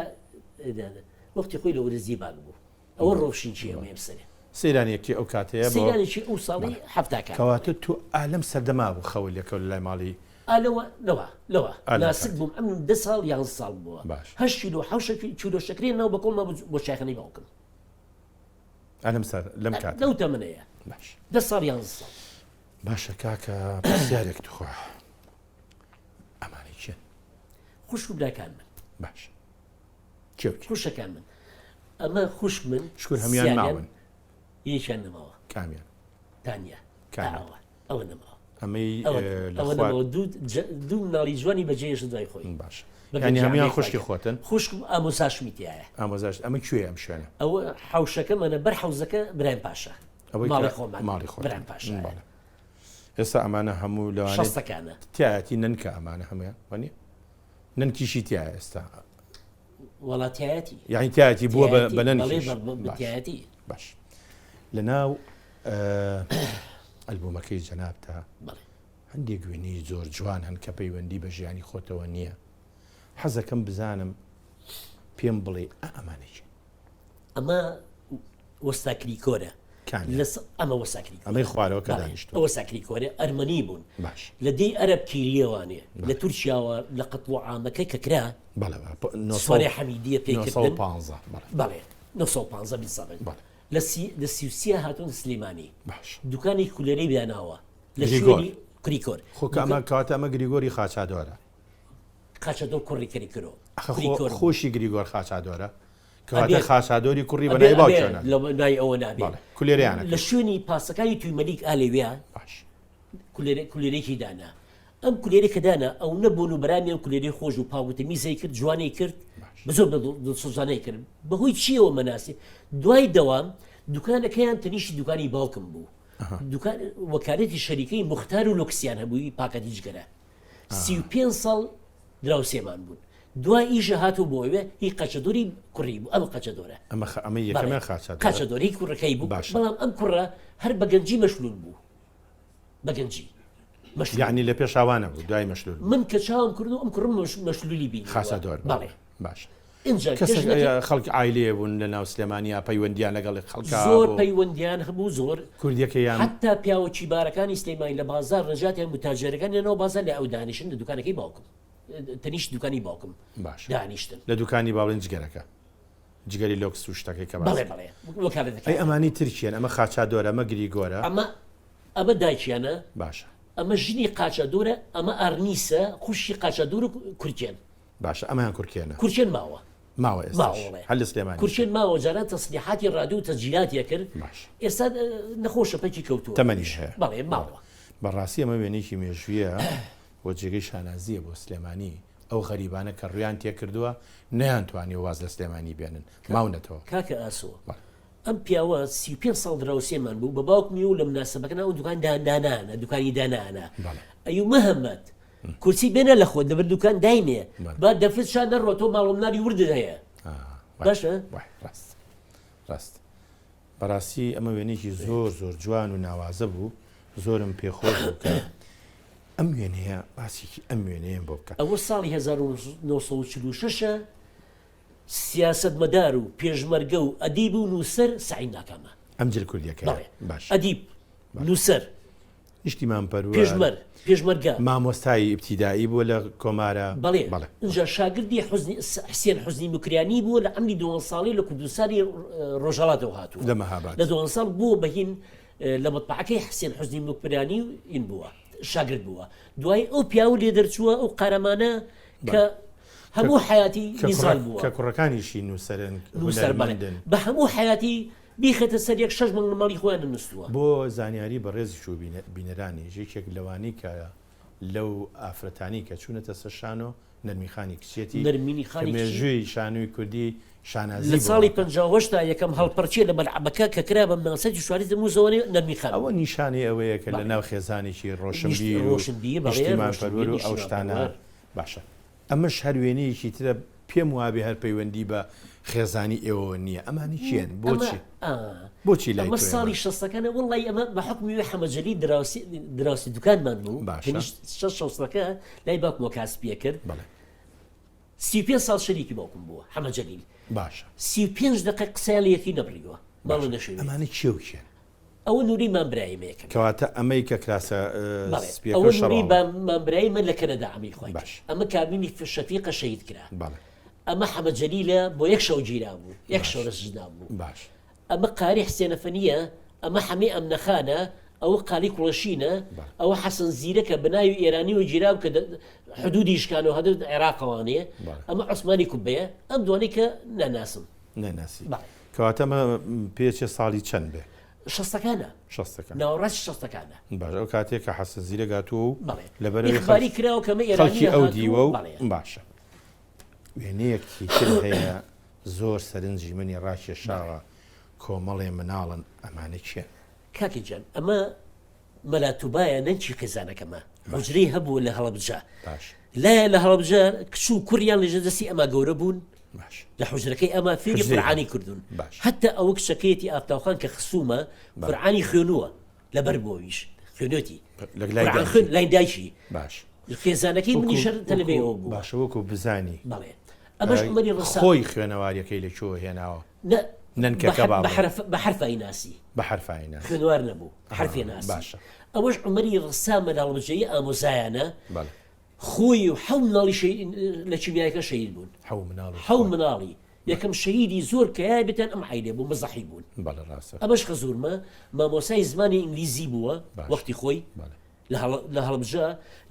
وەختی خۆی لە ورزی باگ بوو. ئەوە ڕۆشنچی ئەمە سەرێ. سەیرانێکی ئەو کاتەیە بۆ سەیرانێکی ئەو ساڵی حەفتاکان. کەواتە تۆ ئا لەم سەردەما بوو خەوت لێکەوت لە لای ماڵی. ئا لەوە لەوە لەوە ناسک بووم ئەم دە ساڵ یانزە ساڵ بووە. باش. هەشت کیلۆ حەوشە کیلۆ شەکرێ ناو بە کۆڵما بۆ چایخانەی باوکم. ئەلم سەر لەم کات لەو تەمەنەیە باش دە ساڵ یان ساڵ باشە کاکە پرسیارێک تخوا ئەمانەی کێن خوشک و براکان من باش خوشەکان من ئەمە خوشک من شکر هەموان ماون یەکیان نەماوە کامیان تانیا کامەوە ئەوە نەماوە ئەمەی دوو مناڵی جوانی بەجێهێشت دوای خۆی باش یانی هەموان خوشکی خۆتن خوشکم ئامۆزاشمی تایە ئامۆزاش ئەمە کوێ ئەم شوێنە ئەوە حوشەکەمانە بەر حوزەکە برایم پاشا ئەوەی ماڵی خۆمان ماڵی خۆ برایم پاشا بەڵێ ئێستا ئەمانە هەموو لەوانەیە شەستەکانە تایەتی نەنکە ئەمانە هەمویان وانیە نەنکیشی تایە ئێستا وەڵا تایەتی یعنی تایەتی بووە بە نەنکیش تایەتی باش لەناو ئەلبومەکەی جەنابتا هەندێک وێنەی زۆر جوان هەن کە پەیوەندی بە ژیانی خۆتەوە نییە حەزەکەم بزانم پێم بڵێ ئەمانە کێن؟ ئەمە وەستا کریکۆرە ئەمە وەستا کریکۆرە ئەمەی خوارەوە کە دانیشتووە ئەوە ساکریکۆرە ئەرمەنی بوون باش لە دێی ئەرەب کیریەوانێ لە تورکیاوە لە قەتڵ و عامەکە کە کرا بەڵێ سوارێ حەمیدیە پێکردن 915 بەڵێ بەڵێ 915 بالضبط بەڵێ لە سی لە 33 هاتوون سلێمانی باش دوکانی کولێرەی بیاناوە لە گریگۆر. شوێنی کریکۆر خۆ کە ئەمە کەواتە ئەمە گریگۆری خاچادۆرە خاچادۆر کوڕی کریکۆرۆ ئەخە خۆ کریکۆر بوو. خۆشی گریگۆر خاچادۆرە کەواتە ئەبێ خاچادۆری کوڕی بە ئەبێ ناوی ئەبێ باوکیانە لە ناوی ئەوە نابێ بەڵێ کولێرەیانە لە کرد. شوێنی پاسەکانی توی مەلیک ئالێویا باش کولێرە کولێرەیەکی دانا ئەم کولێرەی کە دانا ئەونە بۆن و بەرامی ئەم کولێرەی خۆش و پاک و تەمیزەی کرد جوانەی کرد باش بە زۆر بە دڵسۆزانەی کرد بەهۆی چیەوە مەناسی دوای دەوام دوکانەکەیان تەنیشتی دوکانی باوکم بوو دوکان وەکالەتی شەریکەی موختار و لۆکسیان هەبووی پاکەتی جگەرە 35 ساڵ دراوسێمان بوون دوای ئیشە هاتوو بۆ ئەوێ هی قەچەدۆری کوڕی بوو ئەمە قەچەدۆرە ئەمە خ- ئەمە یەکەمیان خاچادۆرە قەچەدۆری کوڕەکەی بوو باشە. بەڵام ئەم کوڕە هەر بە گەنجی مەشلول بوو بە گەنجی مەشلول یعنی لە پێشاوانە بوو دوای مەشلول بوو من کە چاوم کرد و ئەم کوڕم مەشلولی بینیوە خاچادۆر بەڵێ باش ئینجا کەسێک ژنەکەی خەڵک عایلەیە بوون لە ناو سلێمانیا پەیوەندیان لەگەڵ خەڵکا زۆر بوو پەیوەندیان هەبوو زۆر کوردیەکەیان حتا پیاوە کیبارەکانی سلێمانی لە بازار نەجاتیان بوو تاجەرەکان لە ناو بازار لە ئەو دانیشن لە دوکانەکەی باوکم تەنیشت دوکانی باوکم باش دانیشتن لە دوکانی باڵێن جگەرەکە جگەری لۆکس و شتەکەی کە باس بەڵێ بەڵێ وەکالەتەکە ئەی ئەمانی ترکیان ئەمە خاچادۆرە ئەمە گریگۆرە ئەمە ئەمە دایکیانە باشە ئەمە ژنی قاچادۆرە ئەمە ئارنیسە خوشکی قاچادۆر و کورکێن باشە ئەمەیان کورکێنە کورکێن ماوە. ماوە ئێستاش هەر لە سلێمانی کورچێن ماوە جاران تەسلیحاتی ڕادیۆ و تەسجیلاتی ئەکرد باش ئێستا نەخۆشە پەکی کەوتووە تەمەنیش هەیە بەڵێ ماوە بەڕاستی ئەمە وێنەیەکی مێژوویە و جێگەی شانازییە بۆ سلێمانی ئەو غەریبانە کە ڕویان تێکردووە نەیانتوانیوە واز لە سلێمانی بێنن ماونەتەوە. کاکە ئاسۆ ئەم پیاوە 35 ساڵ دراوسێمان بوو بە باوکمی و لە مناسبەکەنا ئەو دوکان دانانە دوکانی دانانە ئەیو مەهمەت کورسی بێنە لە خۆت لەبەر دوکان داینێ با دەفت شا نەڕۆ تۆ ماڵ و مناڵی وردت هەیە باشە ڕاست ڕاست بەڕاستی ئەمە وێنێکی زۆر زۆر جوان و ناوازە بوو زۆرم پێخۆش بوو کە ئەم وێنەیە باسێکی ئەم وێنەیەم بۆ بکە ئەوە ساڵی 1946 سیاسەتمەدار و پێشمەرگە و ئەدیب و نووسەر سەعید ناکامە ئەم جل کوردیەکە باش ئەدیب نووسەر نیشتیمان پەروەر. پێشمەر، پێشمەرگە. مامۆستای ئیبتیدائی بووە لە کۆمارە. بەڵێ. بەڵێ. ئینجا شاگردی حوزنی، حسێن حوزنی موکریانی بووە لە عەمری دوانزە ساڵی لە کوردستانی ڕۆژهەڵاتەوە هاتووە. لە مەهاباد. لە دوانزە ساڵ بووە بە هین لە مەتبەعەکەی حسێن حوزنی موکریانی و هین بووە، شاگرد بووە. دوای ئەو پیاوە لێ دەرچووە، ئەو قارەمانە کە هەموو حەیاتی نیزال بووە. کە کوڕەکانیشی نووسەرن، نووسەر بەڵێ. هونەرمەندن. بە هەموو حەیاتی بیخەتە سەر یەک شەش مانگ لە ماڵی خۆیان نەنوستووە. بۆ زانیاری بەڕێزیش و بینەرانیش یەکێک لەوانەی کە لەو ئافرەتانەی کە چوونەتە سەر شانۆ نەرمین خانی کچیەتی نەرمینی کە خانی کچی. مێژووی شانۆی کوردی شانازی لە بۆ ساڵی ئەکات. 58 تا یەکەم هەڵپەرکێ لە مەلعەبەکە کە کرا بە مناسەتی شواری دەموزەوەنێ نەرمین خان ئەوە بوو. نیشانەی ئەوەیە کە لە بەڵێ. ناو خێزانێکی نیشت ڕۆشنبیر و ڕۆشنبیر بەڵێ نیشتیمانپەروەر ڕۆشنبیر و ئەو شتانە نیشتیمانپەروەر. باشە. ئەمەش هەر وێنەیەکی ترە پێم وابێ هەر پەیوەندی بە خێزانی ئێوەوە نییە ئەمانە کێن بۆچی بۆچی لای ئەمە ساڵی شەستەکانە وڵی ئەمە بە حکمی وێ حەمەجەلی دراوسی دراوسی دوکانمان بوو باشە شەش شەستەکە لای باوکمەوە کاسپیە کرد بەڵێ 35 ساڵ شەریکی باوکم بووە حەمە جەلیل باشە 35 دقیقە قسەیان لە یەکی نەبڕیوە ماڵە نەشێوێت ئەمانە کێ و کێن ئەوە نوری مام برایمە یەکەم. کەواتە ئەمەی کە کراسە بەڵێ سپیەکە ئەوە و نوری شەڕواڵە. مام برایمە لە کەنەدا عەمری خوای کرد. باش. ئەمە کابینی شەفیقە شەهید کرا. بەڵێ. ئەمە حەمە جەلیلە بۆ یەک شەو گیرا بوو. یەک باش. شەو لە سجنا بوو. باش. ئەمە قاری حسێنەفەنییە، ئەمە حەمەی ئەمنەخانە، ئەوە قالی کوڵەشینە، بەڵێ. ئەوە حەسەن زیرەکە بە ناوی ئێرانیەوە گیرا بوو کە دە حدوودی شکانەوە هەدە عێراقەوانێ. بەڵێ. ئەمە عوسمانی کوبەیە. ئەم دوانەی کە ناناسم. ناناسی. بەڵێ. کەواتە ئەمە پێچێ ساڵی چەند بێ؟ شەستەکانە. شەستەکان. ناوەڕاستی شەستەکانە. باشە ئەو کاتەیە کە حەسەن زیرەک هاتووە و بەڵێ. لەبەر ئەوەی ئیخباری کراوە کە ئەمە ئێرانییە خەڵکی ئەو هاتووە دیوە و بەڵێ. باشە. وێنەیەکی تر هەیە زۆر سەرنجی منی ڕاکێشاوە کۆمەڵێ مناڵن ئەمانە کێن؟ کاکە گیان ئەمە مەلا توبایە نەنکی خێزانەکەمە حوجرەی هەبوو لە هەڵەبجە باش لایە لە هەڵەبجە کچ و کوڕیان لەژێر دەستی ئەما گەورە بوون باش لە حوجرەکەی ئەما فێری حوجرەی قورعانی کردوون باش. هەتا ئەوە کچەکەیەتی ئافتاوخان کە خسوومە بەڵێ. قورعانی خوێنووە لەبەر بۆویش خوێنێتی لە لای قورعان دایکی. خوێن لای دایکی باش خێزانەکەی منی وەکو- شەر تەلەبەی وەکو- ئەوە بوو باشە وەکو بزانی بەڵێ ئەمەش عومەری ڕەسا خۆی خوێنەواریەکەی لە کوێوە هێناوە نە نەنکەکە با بە بڵێم. حەرف بە حەرف ئەیناسی بە حەرف ئەیناسی خوێنوار نەبوو حەرفێ ناسی باشە. ئەوەش عومەری ڕەسامە لە هەڵەبجەیی ئامۆزایانە بەڵێ خۆی و حەو مناڵی لە کیمیایەکە شەهید بوون حەو مناڵ و حەو خۆی. مناڵی یەکەم شەهیدی زۆر کەیای بتان ئەم عیلێ بوو مزەحی بوون بەڵێ ڕاستە ئەمەش خەزورمە مامۆسای زمانی ئینگلیزی بووە باش. وەختی خۆی بەڵێ لە هەڵەبجە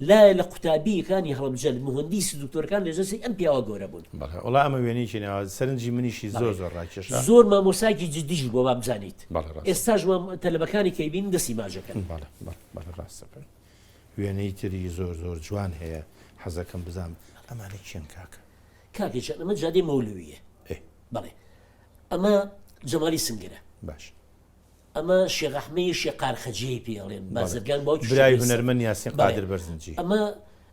لایە لە قوتابییەکانی هەڵەبجە موهەندیس و دکتۆرەکان لە ژێر ئەم پیاوە گەورە بوون. بەڵێ وەڵا ئەمە وێنەیەکی ناوازە سەرنجی منیشی زۆر زۆر ڕاکێشا. زۆر مامۆسایەکی جدیش بووە با بزانیت. بەڵێ ڕاستە. ئێستاش مام تەلەبەکانی کە ئەیبینن دەستی ماچ ئەکەن. بەڵێ بەڵێ بەڵێ ڕاستە بەڵێ. وێنەی تری زۆر زۆر جوان هەیە حەزەکەم بزانم ئەمانە کێن کاکە؟ کاکە گیان ئەمە جادەی مەولویە. ئێ. بەڵێ ئەمە جەمالی سنگرە. باش. ئەمە شێخ ئەحمەی شێخ قارخەجێی پێ ئەڵێن بازرگان باوکی برای شێخ هونەرمەند یاسین بەڵێ. قادر بەرزنجی. ئەمە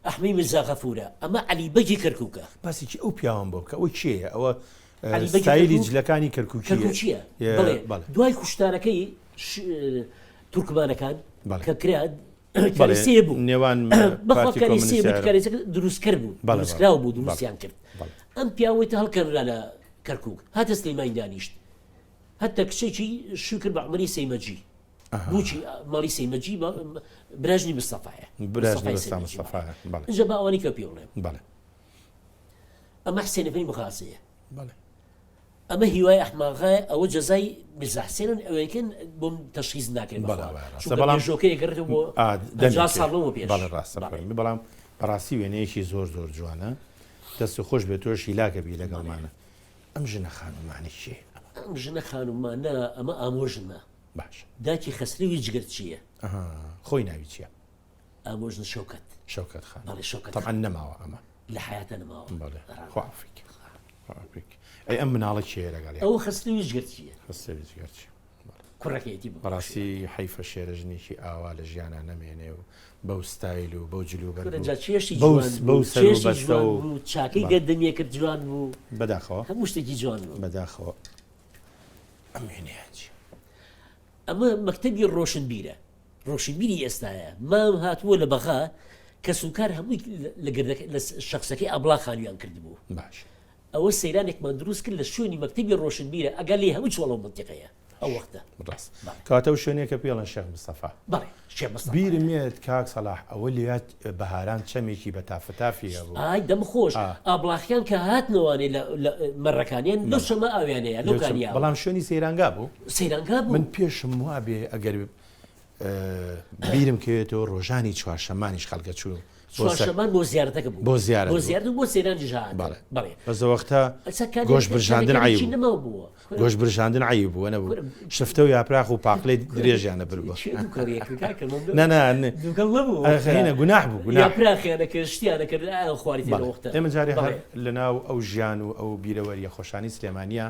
ئەحمەی میرزا غەفورە ئەمە عەلی بەگی کەرکوکە. باسێکی ئەو پیاوەم بۆ بکە ئەوە کێیە ئەوە عەلی بەگی ستایلی کەرکوک جلەکانی کەرکوکیە کەرکوکیە بەڵێ بەڵێ. دوای کوشتارەکەی تورکمانەکان بەڵێ. کە کرا بەڵێ کەریسەیە بوو نێوان بەخوا پارتی کەریسەیە کۆمۆنیستی بوو عێراق کەریسەکە دروستکەر بوو بەڵێ بەڵێ دروستکراو بوو بەڵێ دروستیان کرد بەڵێ. ئەم پیاوەی تە هەڵکەنرا لە کەرکوک هاتە سلێمانی دانیشت هەتا کچێکی شوی کرد بە عومەری سەیمەجی بووکی ماڵی سەیمەجی براژنی مستەفایە براژنی مستەفایە بەڵێ ئینجا با ئەوانی کە پێ بڵێم بەڵێ ئەمە حسێنەکەی مخازەیە بەڵێ ئەمە هیوای ئەحماغایە ئەوە جەزای میرزا حسێنن ئەوەیەکن بۆم تەشخیص ناکرێت بەڵێ بەڵام ژۆکەی گەڕێتەوە بۆ ساڵ لەوە پێش بەڵێ ڕاستە بەڵام بەڕاستی وێنەیەکی زۆر زۆر جوانە دەست خۆش بێت تۆش هیلاکە بی لەگەڵمانە. ئەم ژنە خانومانە کێیە؟ ئەم ژنە خانومانە ئەمە ئامۆژنمە. باش. داکی خەسرەوی جگەرچییە. ئەها خۆی ناوی چییە؟ ئامۆژنە شەوکەت. شەوکەت خان. بەڵێ شەوکەت. تەبعەن نەماوە ئەمە. لە حەیاتە نەماوە. بەڵێ خوا عەفوی کە. خوا عەفوی کە. ئەی ئەم مناڵە کێیە لەگەڵیا؟ ئەوە خەسرەوی جگەرچییە. خەسرەوی جگەرچی. کوڕەکەیەتی بۆ. بەڕاستی حەیفە شێرەژنێکی ئاوا لە ژیانا نەمێنێ و بەو ستایل و بەو جل و بەرگ کورە و جا چێشتی بەو جوان بەو بوو سەر و چێشتی بەستە جوان و بوو چاکەی بەڵێ. گەردەنیە کرد جوان بوو بەداخەوە. هەموو شتێکی جوان بوو. بەداخەوە. ئەم وێنەیان چیە؟ ئەمە مەکتەبی ڕۆشنبیرە ڕۆشنبیری ئێستایە مام هاتووە لە بەغا کەسوکار هەمووی لە گردەکە لە شەخسەکەی ئابڵا خانویان کردبوو باش ئەوە سەیرانێکمان دروست کرد لە شوێنی مەکتەبی ڕۆشنبیرە ئەگەر لێ هەموو چۆڵەو مەنتیقەیە ئەو وەختە. ڕاست کەواتە ئەو شوێنەیە کە پێی ئەڵێن شێخ مستەفا. بەڵێ شێخ مستەفا. بیرم یەت کاک سەلاح ئەوە لەویا بەهاران چەمێکی بە تافەتافی هەبوو. ئای دەم خۆش ئابڵاخیان کە هاتنەوانێ لە لە مەڕەکانیان لەو چەمە ئاویان هەیە لەو کانییە. بەڵام شوێنی سەیرانگا بوو. سەیرانگا بوو. من پێشم وابێ ئەگەر بیرم کەوێتەوە ڕۆژانی چوارشەممانیش خەڵکە چوو چوارشەمان بۆ زیارەتەکە بوو بۆ زیارەت بۆ زیارەت و بۆ سەیرانیش هات بەڵێ بەڵێ بەس وەختە ئەسا کاتێک گۆشت برژاندن کارێکی عەیب بوو نەماو بووە گۆشت برژاندن عەیب بوو نەبوو کورە شفتە و یاپراخ و پاقلەی درێژیان نەبرد بوو چێ دووکەڵیەک کاکە مەمنوع نا نا دووکەڵ نەبوو ئەخ هینە گوناح بوو گوناح یاپراخیانە کرد شتیانە کرد ئایان خواری تێ لە بەڵێ وەختە ئێمە جارێ هەر بەڵێ لەناو ئەو ژیان و ئەو بیرەوەرییە خۆشانەی سلێمانییە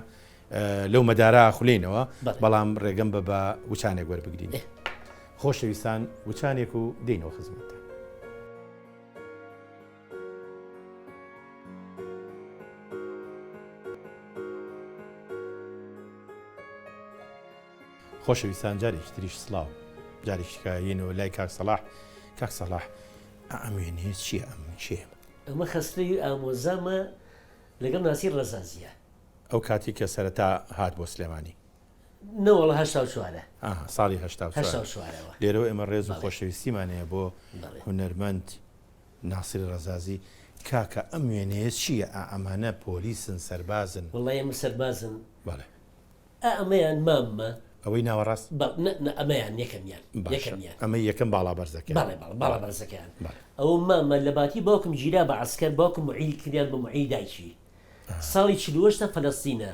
لەو مەدارە ئەخولێینەوە بەڵام ڕێگەم بە بە وچانێک وەربگرین خۆشەویستان وچانێک و دێینەوە خزمەتتان. خۆشەویستان جارێکی تریش سڵاو جارێکی کە یەنەوە لای کاک سەڵاح کاک سەڵاح ئەم وێنەیە چییە ئەم کێ ئەمە خەسرەوی ئامۆزامە لەگەڵ ناسیر ڕەزازیە ئەو کاتی کە سەرەتا هات بۆ سلێمانی؟ نەوەڵا هەشتا و چوارە. ئاها ساڵی هەشتا و چوار. هەشتا و چوارەوە. لێرەوە ئێمە ڕێز و بەڵێ. خۆشەویستیمان هەیە بۆ بەڵێ. هونەرمەند ناسری ڕەزازی. کاکە ئەم وێنەیە چییە؟ ئا ئەمانە پۆلیسن سەربازن؟ وەڵای ئەمە سەربازن. بەڵێ. ئا ئەمەیان ماممە. ئەوەی ناوەڕاست؟ بەڵ نە نە ئەمەیان یەکەمیان. باشە یەکەمیان. ئەمەی یەکەم باڵا بەرزەکەیان. بەڵێ بەڵێ باڵا بەرزەکەیان. بەڵێ. ئەوە ماممە لە باتی باوکم گیرا بە عەسکەر باوکم موعید کردیان بە موعید دایکی. ساڵی 48 تا فەلەستینە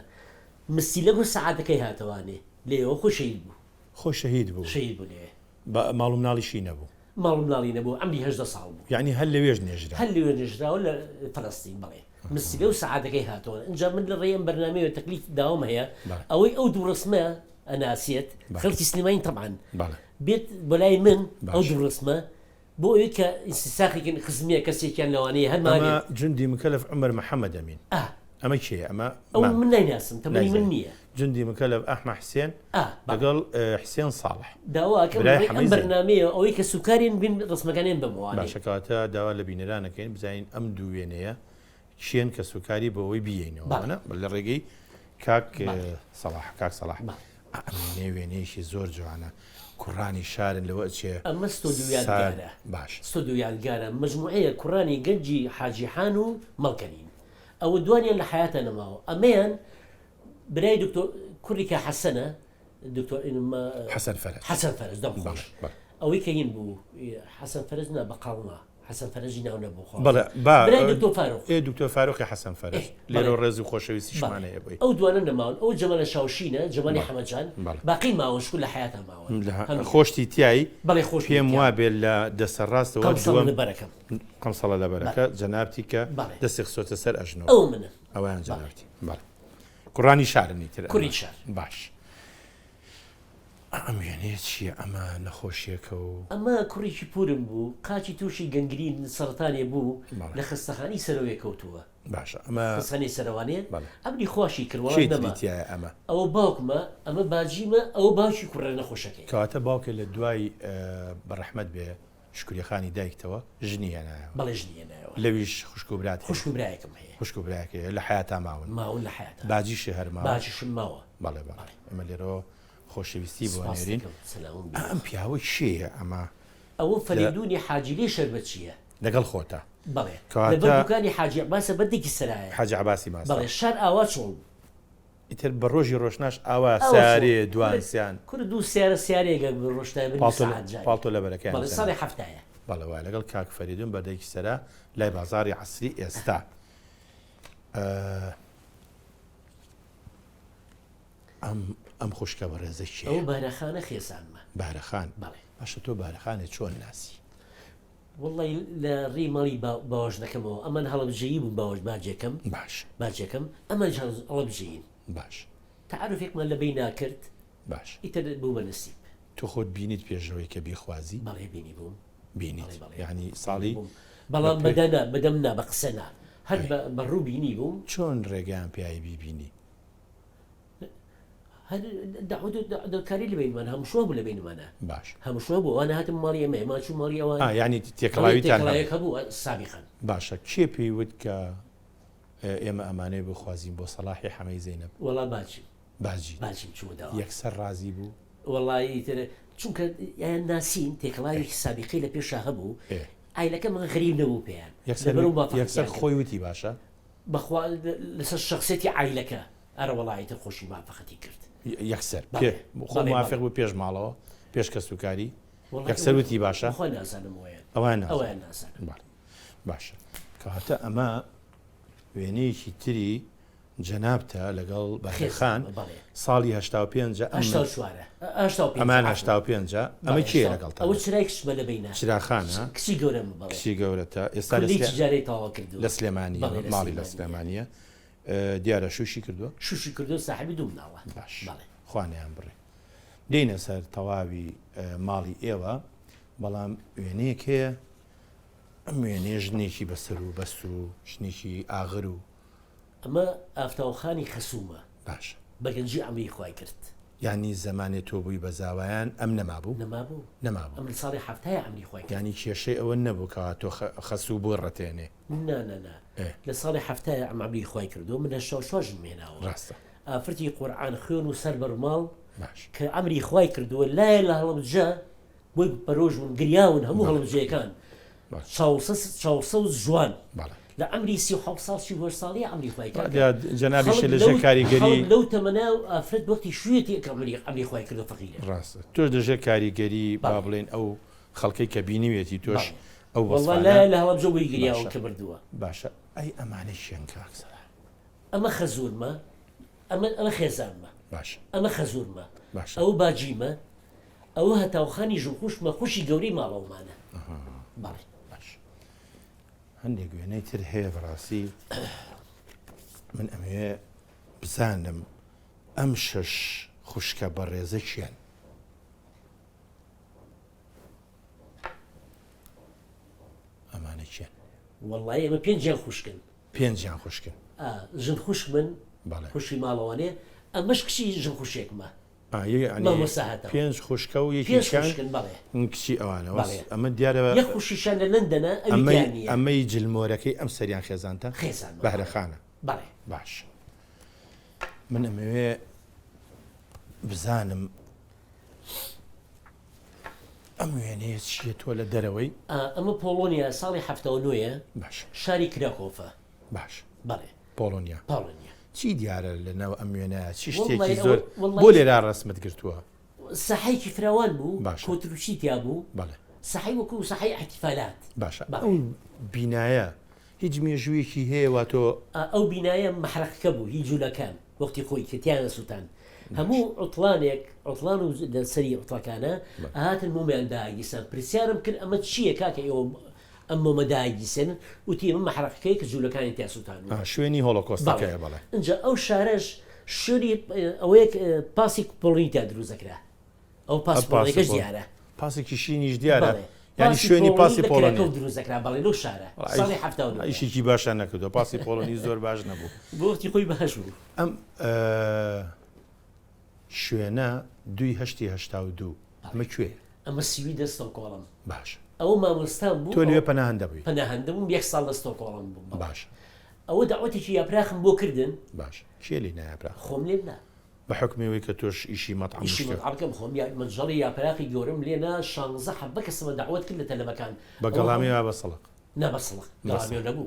مسیلە بۆ سەعاتەکەی هاتەوانێ لێیەوە خۆی شەهید بوو. خۆی شەهید بوو؟ شەهید بوو لەوێ. بە ماڵ و مناڵیشی نەبوو؟ ماڵ و مناڵی نەبوو عەمری 18 ساڵ بوو. یەعنی هەر لەوێش نێژرا؟ هەر لەوێ نێژراوە لە فەلەستین بەڵێ. مسیلە و سەعاتەکەی هاتەوە. ئینجا من لە ڕێی ئەم بەرنامەیەوە تەکلیف داوام هەیە ئەوەی ئەو دوو ڕەسمە ئەناسێت خەڵکی سلێمانی تەبعەن بێت بۆ لای من ئەو دوو ڕەسمە بۆ ئەوەی کە ئینسیساخێکن خزمیە کەسێکیان لەوانەیە هەر مابێت. ئەمە جوندی مکەلەف عومەر محەمەد ئەمین. ئا. ئەمە کێیە؟ ئەمە ئەو من نایناسم تەمەنی من نییە. جوندی مکەلەف ئەحمە حسێن ئا بەڵێ. لەگەڵ حسێن ساڵح. داوا ئەکەم برای لەڕێی ئەم حەمەی زەین. بەرنامەیەوە ئەوەی کە سوکارین بین ڕەسمەکانیان بەمەوانێ. باشە کەواتە داوا لە بینەران ئەکەین بزانین ئەم دوو وێنەیە کێن کەسوکاری بۆ ئەوەی بیەینەوە بەڵێ. نا لە ڕێگەی کاک بەڵێ. سەڵاح کاک سەڵاح بەڵێ. ئەم وێنەیە وێنەیەکی زۆر جوانە کوڕانی شارن لەوە ئەچێ ئەمە ستۆدیو سار یادگارە باش. ستۆدیو یادگارە مەجموعەیە کوڕانی گەنجی حاجی حان و مەڵکەنین ئەوە دوانیان لە حەیاتا نەماوە ئەمەیان برای دکتۆر کوڕی کا حەسەنە دکتۆر حەسەن فەرەج حەسەن فەرەج دەم خۆش بەڵێ بەڵێ. ئەوەی کە هین بوو حەسەن فەرەج نا بەقاڵ نا حەسەن فەرەجی ناو نەبوو خوا بەڵێ با برای دکتۆر فاروق ئێ دکتۆر فاروقی حەسەن فەرەج ئێ لێرەوە بەڵێ ڕێز و خۆشەویستیشمان بەڵێ هەیە بۆی ئەو دوانە نەماون ئەو جەمالە شاوشینە جەمالی بەڵێ حەمە جان بەڵێ باقی ماون شکور لە حەیاتا ماون لە هەموویان خۆشتی تیای بەڵێ خۆشمی پێم تیام وابێ لە دەستە ڕاستەوە قەمسەڵە دووەم لە بەرەکەم قەمسەڵە لە بەرەکە بەڵێ جەنابتی کە بەڵێ دەستی خستۆتە سەر ئەژنۆ ئەو منم ئەوەیان بەڵێ جەنابتی بەڵێ کوڕانی شارن ئیتر ئەمە کوڕی شار باش ئەم وێنەیە چییە؟ ئەمە نەخۆشییەکە و. ئەمە کوڕێکی پوورم بوو قاچی تووشی گەنگرین سەڕەتانێ بوو بەڵێ. لە خەستەخانەی سەرەوێ کەوتووە. باشە ئەمە. خەستەخانەی سەرەوانێ بەڵێ. ئەمری خواشی کرد وەڵا کێی تری نەما. تیایە ئەمە؟ ئەوە باوکمە ئەمە باجیمە ئەوە باوکی کوڕە نەخۆشەکەیە. کەواتە باوکت لە دوای بە ڕەحمەت بێ شکریە خانی دایکتەوە ژنی هێنایەوە؟ بەڵێ ژنی هێنایەوە. لەویش خوشک و برات هەیە؟ خوشک و برایەکم هەیە. خوشک و برایەک هەیە لە حەیاتا ماون؟ ماون لە حەیاتا. باجیشی هەر ماوە؟ باجیشم ماوە. بەڵێ بەڵێ ئێمە لێرەوە خۆشەویستی بۆ سپاست ئەنێرین. دەکەم سەلامم بێ. ئەم پیاوە کێیە ئەمە؟ ئەوە فەرەیدوونی حاجیلەی شەربەتچییە. لەگەڵ خۆتە؟ بەڵێ. کەواتە. لەبەر دوکانی حاجی عەباسە بەردێکی سەرایە. حاجی عەباسی ماستاو. بەڵێ شار ئاوا چۆڵ بوو. ئیتر بە ڕۆژی ڕۆشناش ئاوا ئاوا چۆڵ. سیارەیە دوان کورە سیان. کورە دوو سیارە سیارەیەک بە ڕۆشتایە بە نیو پاڵتۆ سەعات جارێ. پاڵتۆ لەبەرەکەیان بەڵێ چەنە؟ ساڵی حەفتایە. بەڵێ وایە لەگەڵ کاک فەریدون بەردێکی سەرا لای بازاڕی عەسری ئێستا. ئە. ئەم ئەم خوشکە بەڕێزە کێیە؟ ئەوە بارەخانە خێزانمە. بارەخان؟ بەڵێ. باشە تۆ بارەخانێ چۆن ناسی؟ وەڵڵای لە ڕێی ماڵی باوەژنەکەمەوە ئەمان هەڵەبجەیی بوون باوەژ باجێکەم باش باجێکەم ئەمانیش هەڵەبجەیین. باش. تەعارفێکمان لە بەینا کرد. باش. ئیتر بوو بە نسیب. تۆ خۆت بینیت پێش ئەوەی کە بیخوازی؟ بەڵێ بینیبووم. بینیت یانی ساڵی؟ بەڵام بەدە نا بەدەم نا بە قسە نا هەر بە ڕوو بینیبووم. چۆن ڕێگەیان پیای بیبینی؟ هەر دەعوەت و دەکاری لە بینمان هەموو بوو لە بینمانە باش هەموو بوو ئەوانە هاتن ماڵی ئێمە ئێمە چوو ماڵی ئەوان ئا یانی تێکەڵاویتان تێکەڵاویەک هەبوو سابقا باشە کێ پێی وت کە ئێمە ئەمانەیە بخوازین بۆ سەڵاحی حەمەی زەینەب؟ وەڵا باجی باجی باجیم چووە داوا یەکسەر ڕازی بوو؟ وەڵایی ئیتر چونکە یان ناسین تێکەڵاوێکی سابقەی لە پێشا هەبوو عایلەکەمان غەریب نەبوو پێیان یەکسەر یەکسەر خۆی وتی باشە بەخوا لەسەر شەخسیەتی عایلەکە ئەرەوەڵا ئیتر خۆشی موافەقەتی کرد. یەکسەر پێ خۆ موافق بوو پێش ماڵەوە پێش کەسوکاری یەکسەر وتی باشە خۆ نازانم وەیان ئەوان ئەویان نازانم باشە کەواتە ئەمە وێنەیەکی تری جەنابتە لەگەڵ بەخێخان ساڵی 85 ئەمان 85 ئەمە کێ لەگەڵ ئەوە چرای کچمە لە بینە چراخانە کچی گەورەم کچی گەورەتە ئێستا جارێ تەواو کردو لە سلێمانی ماڵی لە سلێمانیە دیارە شوشی کردووە شوشی کردو ساحبی دوو مناڵە باش خوانیان بڕێ دێنە سەر تەواوی ماڵی ئێوە بەڵام وێنەیەک هەیە ئەم وێنەیە ژنێکی بەسەر و بەست و ژنێکی ئاغر و ئەمە ئافتاوخانی خەسوومە. باشە. بە گەنجی عەمری خوای کرد. یانی زەمانێ تۆ بووی بە زاوایان ئەم نەمابوو؟ نەمابوو. نەمابوو. ئەم لە ساڵی حەفتایە عەمری خوای کرد. یانی کێشەی ئەوە نەبوو کەوا تۆ خەسوو بۆ ڕەتێنێ؟ نا نا نا. ئێ. لە ساڵی حەفتایە ئەم عەمری خوای کردووە من 84 ژنم هێناوە. ڕاستە. ئافرەتی قورعان خوێن و سەر بەرماڵ باش. کە عەمری خوای کردووە لایە لە هەڵەبجە بۆی پەرۆش بوون گریاون هەموو هەڵەبجەیەکان چاوسەوز جوان لە عەمری 37 ساڵ 38 ساڵی عەمری خوای کرد جەنابیشە لە ژێر کاریگەری لەو تەمەنە و ئافرەت وەختی شوێتی کە عەمری عەمری خوای کردو فەقیرە ڕاستە تۆش لە ژێر کاریگەری با بڵێن ئەو خەڵکەی کە بینیوێتی تۆش ئەو وەڵا لە لە هەڵەبجە بۆی گریاون کە بردووە باشە ئەی ئەمانە کێن کاک سەلاح ئەمە خەزورمە ئەمە ئەمە خێزانمە باشە ئەمە خەزورمە باشە ئەو باجیمە ئەوە هەتاوخانی ژن خوشکمە خوشی گەورەی ماڵەوەمانە بەڵێ. باش هەندێک وێنەی تر هەیە بەڕاستی من ئەمەوێ بزانم ئەم شەش خوشکە بەڕێزە کێن؟ ئەمانە کێن؟ وەڵڵاهی ئەمە پێنجیان خوشکن. پێنجیان خوشکن. ئا ژن خوشکمن بەڵێ. خوشکی ماڵەوانێ ئەمەش کچی ژن خوشێکمە. مامۆستا هاتەوە. پێنج خوشکە و یەکێکیان کچی ئەوانە بەڵێ. ئەمە دیارە یەک خوشکیشیان لە لەندەنە ئەوی تیا نییە. ئەمەی جلمۆرەکەی ئەم سەریان خێزانتە؟ خێزانمە. بەهرەخانە. بەڵێ. باش من ئەمەوێ بزانم ئەم وێنەیە چییە تۆ لە دەرەوەی؟ ئەمە پۆڵۆنیا ساڵی 79 یە باش شاری کراکۆفە. باش بەڵێ. پۆڵۆنیا. پۆڵۆنیا. چی دیارە لە ناو ئەم وێنایە چی شتێکی زۆر بۆ لێرا ڕەسمت گرتووە؟ ساحەیەکی فراوان بوو باشە. کۆتروچی تیا بوو بەڵێ. ساحەی وەکوو ساحەی ئیحتیفالات. باشە ئەو بینایە هیچ مێژوویەکی هەیە وا تۆ. ئەو بینایە مەحرەقەکە بوو هی جوولەکان وەختی خۆی کە تیایان سووتان هەموو عوتڵانێک عوتڵان و لە سەری عوتڵەکانە ئەهاتن مۆمیان داگیرسان پرسیارم کرد ئەمە چییە کاکە ئێوە ئەم مۆمە داگیرسێنن وتی ئەمە مەحرەقەکەیە کە جوولەکانی تیا سووتاندووە. ئا شوێنی هۆڵۆکۆستەکەیە بەڵێ. ئینجا ئەو شارەش شوێنی ئەوەیە پاسی پۆڵۆنی تیا دروست دەکرا ئەو پاسی پۆڵۆنیەکەش دیارە. پاسێکی شینیش دیارە یانی شوێنی پاسی پۆڵۆنی دروست دەکرا بەڵێ لەو شارە ساڵی 79 ئیشێکی باشیان نەکردووە پاسی پۆڵۆنی زۆر باش نەبوو. بۆ وەختی خۆی باش بوو. ئەم شوێنە دووی هەشتی 82 ئەمە کوێیە؟ ئەمە سویدە ستۆکۆڵم. باشە. ئەوە مامۆستام بوو. تۆ لەوێ پەناهەندە بووی؟ پەناهەندە بووم یەک ساڵ لە ستۆکۆڵم بووم. باشە. ئەوە دەعوەتێکی یاپراخم بۆ کردن. باشە کێ لێی نا یاپراخ؟ خۆم لێم نا. بە حوکمی ئەوەی کە تۆش ئیشی مەتعەم ئیشی مەتعەم بکەم خۆم یا مەنجەڵی یاپراخی گەورەم لێ نا شانزە حەبە کەسمە دەعوەت کرد لە تەلەبەکان. بە گەڵامێ یا بە سڵق؟ نا بە سڵق گەڵامێ نەبوو.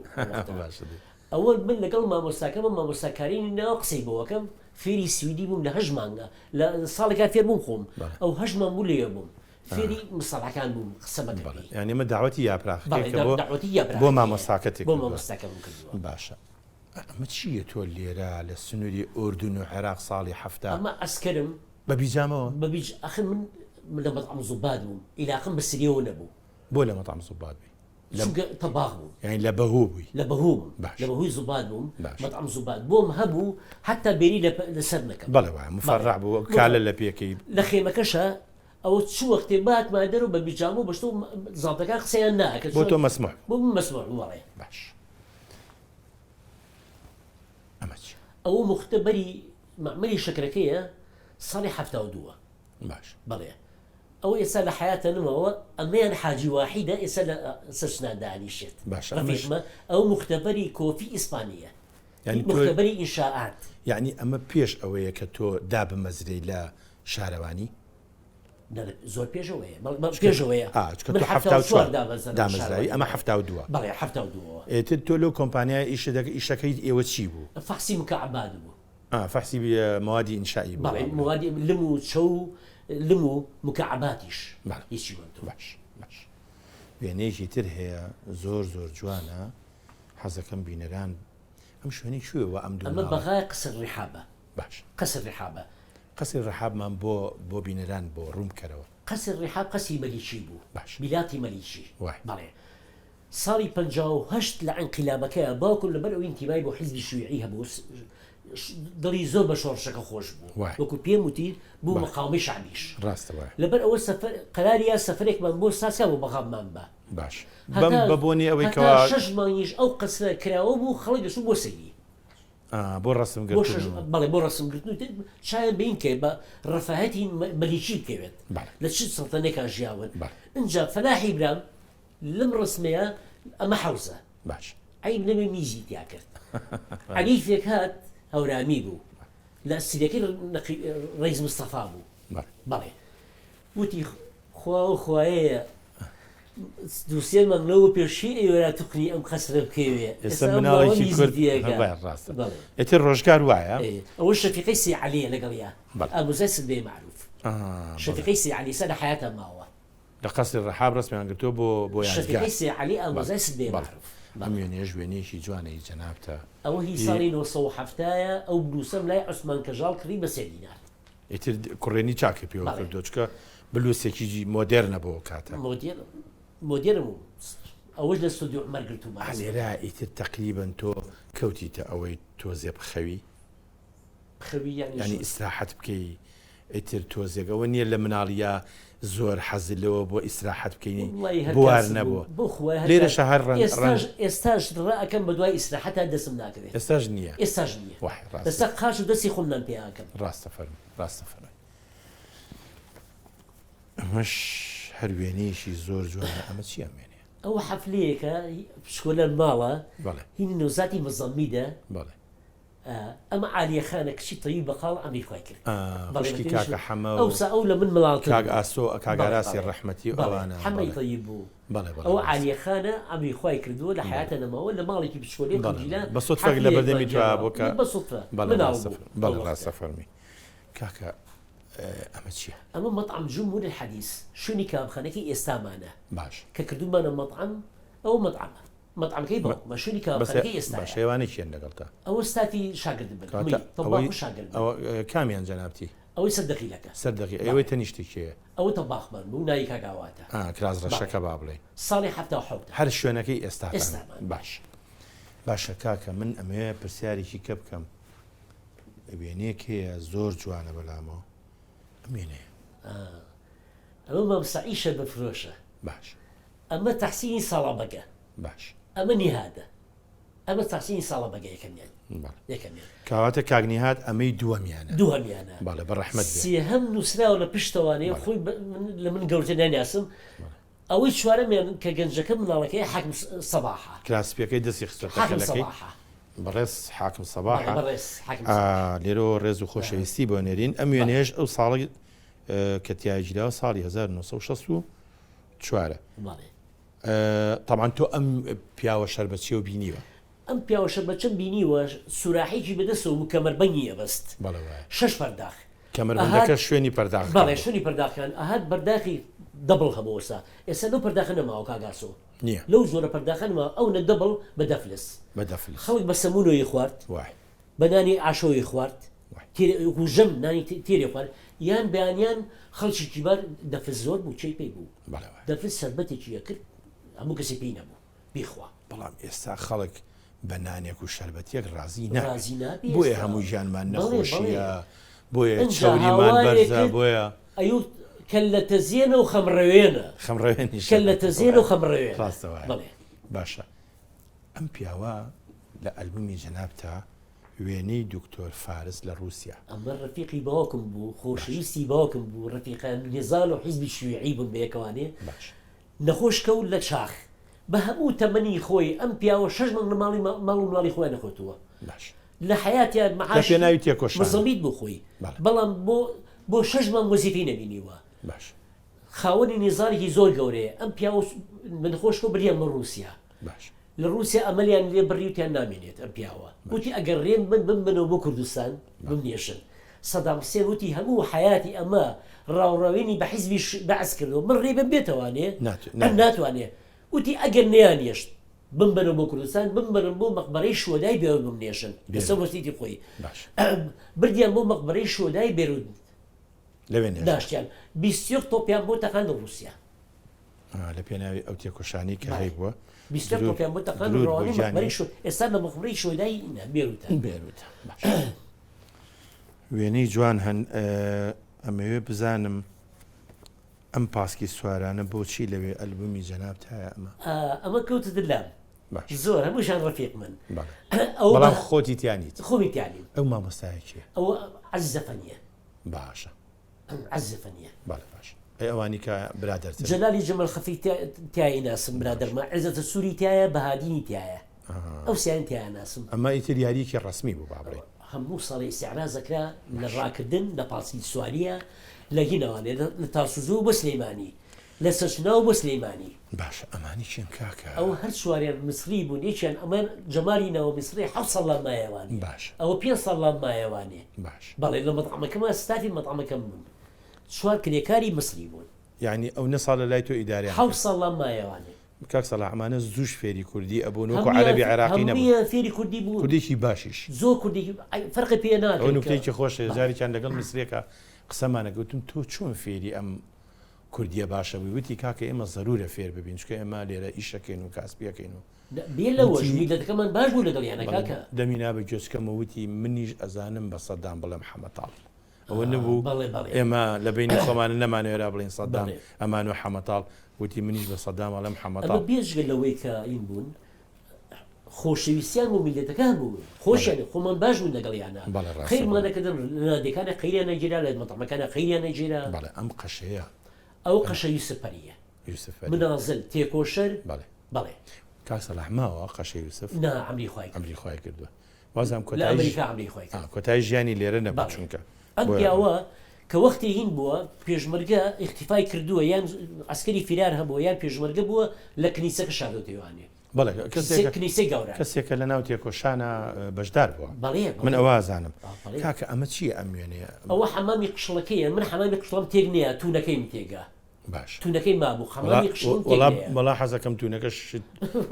باشە دەی. ئەوە من لەگەڵ مامۆستاکەمە مامۆستا کارینی ناوە قسەی بۆ ئەکەم فێری سویدی بووم لە هەشت مانگا لە ساڵێکا فێر بووم خۆم ئەو هەشت مانگ بوو لەوێ بووم فێری مستەڵحەکان بووم قسە بەکەم بەڵێ یانی ئەمە دەعوەتی یاپراخەکەی بەڵێ کە بۆ دەعوەتی یاپراخەکەیە بۆ مامۆستاکەتی بۆ کردووە مامۆستاکەم کردووە. باشە. ئەمە چییە تۆ لێرە لە سنووری ئوردن و عێراق ساڵی 70 ئەمە عەسکەرم بە بیجامەوە؟ بە بیج ئەخر من لە مەتعەم زوباد بووم ئیلاقم بە سریەوە نەبوو. بۆ لە مەتعەم زوباد بووی؟ چونکە تەباخ بووم. یانی لە بەهوو بووی؟ لە بەهوو بووم. باش. لە بەهووی زوباد بووم. باش. مەتعەم زوباد بۆم هەبوو حەتا بێری لە لەسەر نەکەم. بەڵێ وایە مفەرەع بوو کالە لە پێکەی. لە خێمەکەشا ئەوە چ وەختێ باتمایە دەرەوە بە بیجامە و بە شتۆ زابتەکان قسەیان ناکرد. بۆ تۆ مەسموح بوو. بۆ من مەسموح بوو بەڵێ. باش. ئەمە چیە؟ ئەوە موختەبەری مەعمەلی شەکرەکەیە ساڵی حەفتا و دووە. باش. بەڵێ. ئەوە ئێستا لە حەیاتە نماوە ئەمەیان حاجی واحیدە ئێستا لە سەرچنار دانیشێت. باشە ئەمەش. ڕەفیقمە ئەو موختەبەری کۆفی ئیسپانییە. یانی تۆ. موختەبەری ئینشائات. یانی ئەمە پێش ئەوەیە کە تۆ دابمەزرێی لە شارەوانی؟ زۆر پێشەوەیە پێشەوەیە چونکە تۆ 74 دامەزراوی ئەمە 72 بەڵێ 72 ئێتر تۆ لەو کۆمپانیای ئیشە دەکە ئیشەکەی ئێوە چی بوو؟ فەحسی مکعبات بوو. فەحسی موادی ئینشائی بوو. بەڵێ موادی لم و چەو و لم و مکعباتیش هیچی وەنتۆ. باش باش وێنەیەکی تر هەیە زۆر زۆر جوانە حەزەکەم بینەران ئەم شوێنەی کوێ وە ئەم دوو ئەمە بەغای قسر ڕیحابە. باش قەسر ڕیحابە. قەسری ڕەحابمان بۆ بۆ بینەران بۆ ڕوون بکەرەوە. قەسر ڕیحاب قەسری مەلیکی بوو. باش. میلاتی مەلیکی. وایە. بەڵێ. ساڵی 58 لە ئینقیلابەکەیا باوکم لەبەر ئەوەی ئینتیمای بۆ حیزبی شیوعی هەبوو دڵی زۆر بە شۆڕشەکە خۆش بوو. وایە. وەکوو پێم وتی بوو بەڵێ. مقاومەی شەعبیش. ڕاستە وایە. لەبەر ئەوە سەفەر قەراری یا سەفەرێکمان بۆ ساز کا بۆ بەغابمان با. باش. بەم هەتا بە بۆنەی ئەوەی هەتا کەوا. شەش مانگیش ئەو قەسرە کراوە بوو خەڵک دەچوو بۆ سەیری. بۆ ڕەسم گرتن و. بەڵێ بۆ ڕەسم گرتن و چاویان بەین کەوێت بە ڕەفاهەتی مەلیکی بکەوێت لە چ سەڵتەنێکا ژیاون ئینجا فەلاحی برام لەم ڕەسمەیە ئەمە حەوزە باش عەیب نەبێ میزی تیا کرد عەریفێک هات هەورامی بوو لە سیرەکەی ڕەیس مستەفا بوو بەڵێ وتی خوا ئەو خوایەیە دوو سێ مانگ لەوە پێش هی ئەیوەرا توخنی ئەم قەسرە بکەوێ ئێستا مناڵێکی کورد ڕاستە ئیتر ڕۆژگار وایە ئەوە شەفیقەی سی عەلیە لەگەڵیا ئامۆزای سدەی مەعروف شەفیقەی سی عەلی سا لە حەیاتا ماوە لە قەسری ڕەحاب ڕەسمیان گرتووە بۆ بۆ یادگار شەفیقەی سی عەلی ئامۆزای سدەی مەعروف ئەم وێنەیەش وێنەیەکی جوانە هی جەنابتە ئەوە هی ساڵی 970 یە ئەو بلوسەم لای عوسمان کەژاڵ کڕی بە سێ دینار ئیتر کوڕێنی چاکی پێوە کردووە چونکە بلوسێکی مۆدێرنە بۆ ئەو کاتە. مۆدێرن مۆدێرن بوو ئەوەش لە ستۆدیۆ عومەر گرتوومە. ئا لێرە ئیتر تەقریبەن تۆ کەوتیتە ئەوەی تۆزێ بخەوی؟ بخەوی یانی یانی ئیسراحەت بکەی ئیتر تۆزێک ئەوە نییە لە مناڵیا زۆر حەزت لەوە بووە ئیسراحەت بکەی بوار نەبووە لێرەشا هەر ڕەنگ ئێستاش ئێستاش ڕائەکەم بەدوای ئیسراحەتا دەسم ناکەوێت ئێستاش نییە ئێستاش نییە وایە ڕاستە لەسەر قاچ و دەستی خۆم نان پێ ئەکەم. ڕاستە فەرموو ڕاستە فەرمووی ئەمەش هەر وێنەیەکی زۆر جوانە ئەمە چی ئەم وێنەیە؟ ئەوە حەفلەیەکە پشکۆلە ماڵە بەڵێ هینی نەوزاتی مزەمیدە بەڵێ ئەمە عالیە خانە کچی تەیب بەقاڵ ئەمری خوای کرد خوشکی کاکە حەمە و ئەوسا ئەو لە من مڵاڵتر کاک ئاسۆ کاک ئاراسی ڕەحمەتی و ئەوانە حەمەی تەیب بوو ئەوە عالیە خانە ئەمری خوای کردووە لە حەیاتە نەماوە لە ماڵێکی بچکۆلەی قنجیلە بە سوتفەک لە بەردەمی تۆ بوو کە بە سوتفە مناڵ بوو بەڵێ ڕاستە فەرمی کاکە ئەمە چییە؟ ئەمە مەطعم جمهور الحدیث شوێنی کەبابخانەکەی ئێستامانە باش کە کردوومانە مەطعم ئەوە مەطعمە مەتعەمەکەی باوکمە شوێنی کەوابخانەکەی ئێستایە. باشە ئەوانە کێن لەگەڵتا؟ ئەوە ستافی شاگردم بن هەمووی تەباخ و شاگرد بن. ئەوە کامیان جەنابتی؟ ئەوەی سەر دەخیلەکە. سەر دەخیل ئەوەی تەنیشتی کێیە؟ ئەوە تەباخمان بوو ناوی کاک ئاواتە. ئا کراس ڕەشەکە با بڵێین. ساڵی 77ە. هەر شوێنەکەی ئێستاتان. ئێستامان. باش باشە کاکە من ئەمەوێ پرسیارێکی کە بکەم وێنەیەک هەیە زۆر جوانە بەلامەوە ئەم وێنەیە. ئەمە مام سەعید شەربەتفرۆشە. باش. ئەمە تەحسینی ساڵابەگە. باش. ئەمە نیهادە. ئەمە تەحسینی ساڵابەگە یەکەمیان. بەڵێ. یەکەمیان. کەواتە کاک نیهاد ئەمەی دووەمیانە. دووهەمیانە. بەڵێ بە ڕەحمەت بێ. سێهەم نووسراوە لە پشتەوانەیە خۆی لە من گەورتر ناناسم. ئەوەی چوارەمیان کە گەنجەکە مناڵەکەی حاکم سەباحە. کراسپیەکەی دەستی خستۆتە حاکم کەلەکەی. سەباحە. بەڕێز حاکم سەباحە. بەڵێ بەڕێز حاکم سەباح. لێرەوە ڕێز و خۆشەویستی بۆ نێرین. ئەم وێنەیەش ئەو ساڵە کە تیا گیراوە ساڵی 1960 چوارە. بەڵێ. تەبعەن تۆ ئەم پیاوە شەربەتچیەو بینیوە؟ ئەم پیاوە شەربەتچەم بینیوە سوراحێکی بەدەستەوە بوو کەمەربەنگی ئەبەست. بەڵێ وایە. شەش پەرداخ. کەمەربەندەکە شوێنی پەرداخەکان بەڵێ شوێنی پەرداخەکان ئەهات بەرداخی. دەبڵ هەبوو ئەوسا ئێستا لەو پەرداخە نەماوە کاک ئاسۆ نییە. لەو جۆرە پەرداخە نەماوە ئەونە دەبڵ بە دە فلس بە دە فلس. خەڵک بە سەموونەوەی خوارد وای. بە نانی ئاشۆی خوارد وای. تێر وەکوو ژەم نانی تێری خوارد یان بەیانیان خەڵکی کیبار دە فلس زۆر بوو کێی پێی بوو بەڵێ وایە. دە فلس شەربەتێکی ئەکرد هەموو کەسێ پێی نەبوو بیخوا. بەڵام ئێستا خەڵک بە نانێک و شەربەتێک ڕازی نابێ ڕازی نابێ بۆیە ئێستا هەموو ژیانمان بەڵێ بەڵێ نەخۆشیە بۆیە ئنجا چەوریمان هاوارێ بەرزە کرد بۆیە. ئەیوت کەللە تەزێنە و خەمڕەوێنە. خەمڕەوێنیشە کەللە تەزێنە و خەمڕەوێنە. ڕاستە وایە. بەڵێ. باشە ئەم پیاوە لە ئەلبومی جەنابتا وێنەی دکتۆر فارس لە ڕووسیا. ئەمە ڕەفیقی باوکم بوو، باشە. خۆشەویستی باوکم بوو، ڕەفیقە نیزال و حیزبی شیوعی بوون بەیەکەوانێ. باشە. نەخۆش کەوت لە چاخ. بە هەموو تەمەنی خۆی ئەم پیاوە شەش مانگ لە ماڵی ماڵ و مناڵی خۆیان نەخەوتووە. باشە. لە حەیاتیان لە مەعاشی پێناوی تێکۆشانە. مزەڵیت بوو خۆی. بەڵێ. بەڵام بۆ بۆ شەش مانگ وەزیفەی نەبینیوە. باشە. خاوەنی نیزاڵێکی زۆر گەورەیە. ئەم پیاوە نەخۆش کەوت بریان بۆ ڕووسیا. باشە. لە ڕووسیا ئەمەلیان لێ بڕی وتیان نامێنێت ئەم پیاوە. وتی ئەگەر ڕێم بن بمبەنەوە بۆ کوردستان بمنێژن. سەدام حسێن وتی هەموو حەیاتی ئەمە ڕاوڕاوێنی بە حیزبی بەعس کردووە من ڕێی بەم بێتەوانێ ئەم ناتوانێ. وتی ئەگەر نەیانێشت بمبەنەوە بۆ کوردستان بمبەنم بۆ مەقبەرەی شوەدای بێرود بمنێژن لەسەر وەسیتی خۆی. بردیان بۆ مەقبەرەی شوەدای بێرود لەوێ نێژران. ناشتیان. 21 تۆپیان بۆ تەقاند لە ڕووسیا. لە پێناوی ئەو تێکۆشانەی کە هەیبووە. 21 تۆپیان بۆ تەقاند و ڕەوانەی مەقبەرەی شو ئێستا لە مەقبەرەی شوەدای بێروتە. بێروتە. باش. وێنەی جوان هەن ئەمەوێ بزانم ئەم پاسکی سوارانە بۆچی لەوێ ئەلبومی جەنابت هەیە ئەمە؟ ئەمە کەوتە لام. باش. زۆر هەمووشان ڕەفیق من. بەڵێ. ئەو بەڵام خۆتی تیا نیت. خۆمی تیا نیم. ئەو مامۆستایە کێیە؟ ئەوە عەزیز ئەفەندییە. باشە. عەزیز ئەفەندییە. بەڵێ باشە. ئەی ئەوانی کە برادەرتن؟ جەلالی جەمال خەفی تیای ناسم برادەرمە، عێزەتە سووری تیایە، بەهادینی تیایە. ئەو سیان تیایە ناسم. ئەمە ئیتر یارییەکی ڕەسمی بوو با بڵێین. هەموو ساڵێ ئیستعراز ئەکرا لە ڕاکردن لە پاسکیل سوارییە لە هینەوانێ لە تاسوجۆ بۆ سلەیمانی لە سەرچناو بۆ سلەیمانی. باشە ئەمانی کێن کاکە؟ ئەوە هەر چواریان میسری بوون یەکیان ئەمە جەمالی ناوە میسری حەوت ساڵ لام مایەوانێ باشە. ئەوە پێنج ساڵ لام مایەوانێ. باشە. بەڵێ لە مەتعەمەکەما ستافی مەتعەمەکەم بوون چوار کرێکاری میسری بوون. یانی ئەونە ساڵ لە لای تۆ ئیدارەیان حەوت کرد؟ ساڵ لام مایەوانێ. کاک سەلاح ئەمانە زووش فێری کوردی ئەبوون وەکو هەموویان عەرەبی عێراقی نەبوون. هەموویان فێری کوردی بوون. کوردێکی باشیش. زۆر کوردێکی فەرقی پێ ئەوە ناکرد کە نوکتەیەکی خۆشە بەڵێ. جارێکیان لەگەڵ میسریەکا قسەمان ئەکرد وتم تۆ چۆن فێری ئەم کوردیە باشە بووی وتی کاکە ئێمە زەرورە فێر ببین چونکە ئێمە لێرە ئیش ئەکەین و کاسپی ئەکەین و بێ لەوەش وتی میللەتەکەمان باش بوو لەگەڵیانە بەڵێ کاکە. دەمی نا بە گوێچکەمەوە وتی منیش ئەزانم بە سەدام بڵێم حەمەتاڵ. ئەوە نەبوو ئێمە لە بەینی خۆمانە نەمانەوێرا بڵێین سەدام ئەمان و حەمەتاڵ، وتی منیش بە سەدام ئەڵێم حەمەتاڵ. ئەمە بێجگە لەوەی کە این بوون خۆشەویستیان بۆ میللەتەکە هەبوو، خۆشیان خۆمان باش بوون لەگەڵیانە، قەیرمان نەکردن، لە نادیەکانە قەیریان نەگیرا، لە مەتعەمەکانە قەیریان نەگیرا. بەڵێ ئەم قەشەیە. ئەو قەشە یوسف پەرییە. یوسف پەری. منازل، تێکۆشەر. بەڵێ. بەڵێ. کاک سەلاح ماوە قەشە یوسف؟ نا عەمری خوای کردووە. عەمری خوای کردووە. وازانم لە کۆتایی ئەمریکا عەمری خوای کردووە. کۆتایی ژیانی لێرە نەبوو بەڵێ. چونکە. ئەم بۆیە پیاوە کە وەختی هین بووە پێشمەرگە ئیختیفای کردووە یان عەسکەری فیرار هەبووە یان پێشمەرگە بووە لە کنیسەکە شاردۆتەوانێ. بەڵێ کەسێکە کنیسەی گەورە. کەسێکە لە ناو تێکۆشانە بەشدار بووە. بەڵێ من بەڵێ. ئەوە ئەزانم. بەڵێ. کاکە ئەمە چییە ئەم وێنەیە؟ ئەوە حەمامی قشڵەکەیە من حەمامی قشڵەم تێک نەیا توونەکەیم تێگا. باش. تونەکەی مابوو وەڵا خەمامی قشڵم تێک وەڵا نەیا. وەڵا حەزەکەم تونەکەش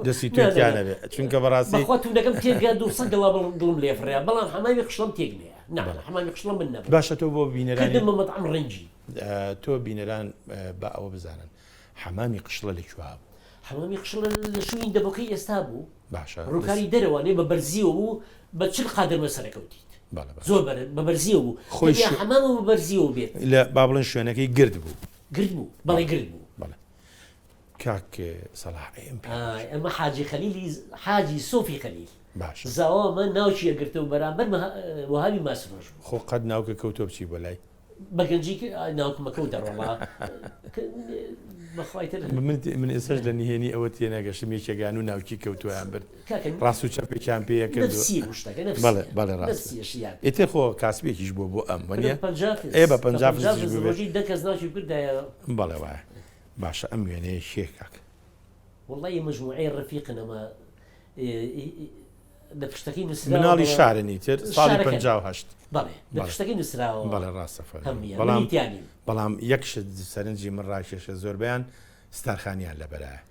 دەستی نا تۆی نا تیا نا نەبێ چونکە بەڕاستی بەخوا تونەکەم تێک گا 200 گەڵا بڵ دڵم لێ فڕیا بەڵام حەمامی قشڵم تێک نەیا نا بەڵێ. حەمامی قشڵم من نەبوو باشە تۆ بۆ بینەرانی کردم بە مەتعەم ڕەنگی. تۆ بینەران با ئەوە بزانن حەمامی قشڵە لە کوێ بوو؟ حەمامی قشڵە لە شوێنی دەبۆکەی ئێستا بوو باشە ڕووکاری دەرەوانێ بە بەرزیەوە بوو بە 40 قادرمە سەرەکەوتیت بەڵێ باشە. زۆر بەر بە بەرزیەوە بوو خۆی تەنیا شوێ- حەمامە بە بەرزیەوە بێت لە با بڵێن شوێنەکەی گرد بوو. گرد بوو بەڵێ گرد بوو. بەڵێ کاک سەڵاح ئەی ئەم پیاوە ئای ئەمە حاجی خەلیلی حاجی سۆفی خەلیل باشە. زاوامە ناوکی ئەگرتەوە بەرامبەر وەهابی ماسفرۆش بوو. خۆ قەت ناوکە کەوتووە بچی بۆ لای؟ بە گەنجی ناوکمە کەوتە ڕۆڵا بەخوای تر. من من ئێستاش لە نهێنی ئەوە تێنەگەشتم یەکێک و ناوکی کەوتوویان برد کاکە ڕاست و چەپێکیان پێ ئەکرد و نەفسیە بوو شتەکە نەفسیە. بەڵێ بەڵێ ڕاستە. نەفسیە شیان. ئیتر خۆ کاسبێکیش بووە بۆ ئەم وەنیە؟ بە 50 فلس. ئێ بە بە 50 50 فلسیش فلس بووبێ. ڕۆژی دە کەس ناوکی بکردایە. بەڵێ وایە. باشە ئەم وێنەیە کێ کاک؟ وەڵڵاهی مەجموعەی ڕەفیقن ئەمە. لە پشتەکەی نووسراوە مناڵی بەڵام شارن ئیتر ساڵی شارەکەن. 58 بەڵێ لە بەڵێ. پشتەکەی نووسراوە بەڵێ ڕاستە فەرموو. هەموویان بەڵام منی تیا نیم. بەڵام یەک شت سەرنجی من ڕاکێشە زۆربەیان ستارخانیان لەبەرایە.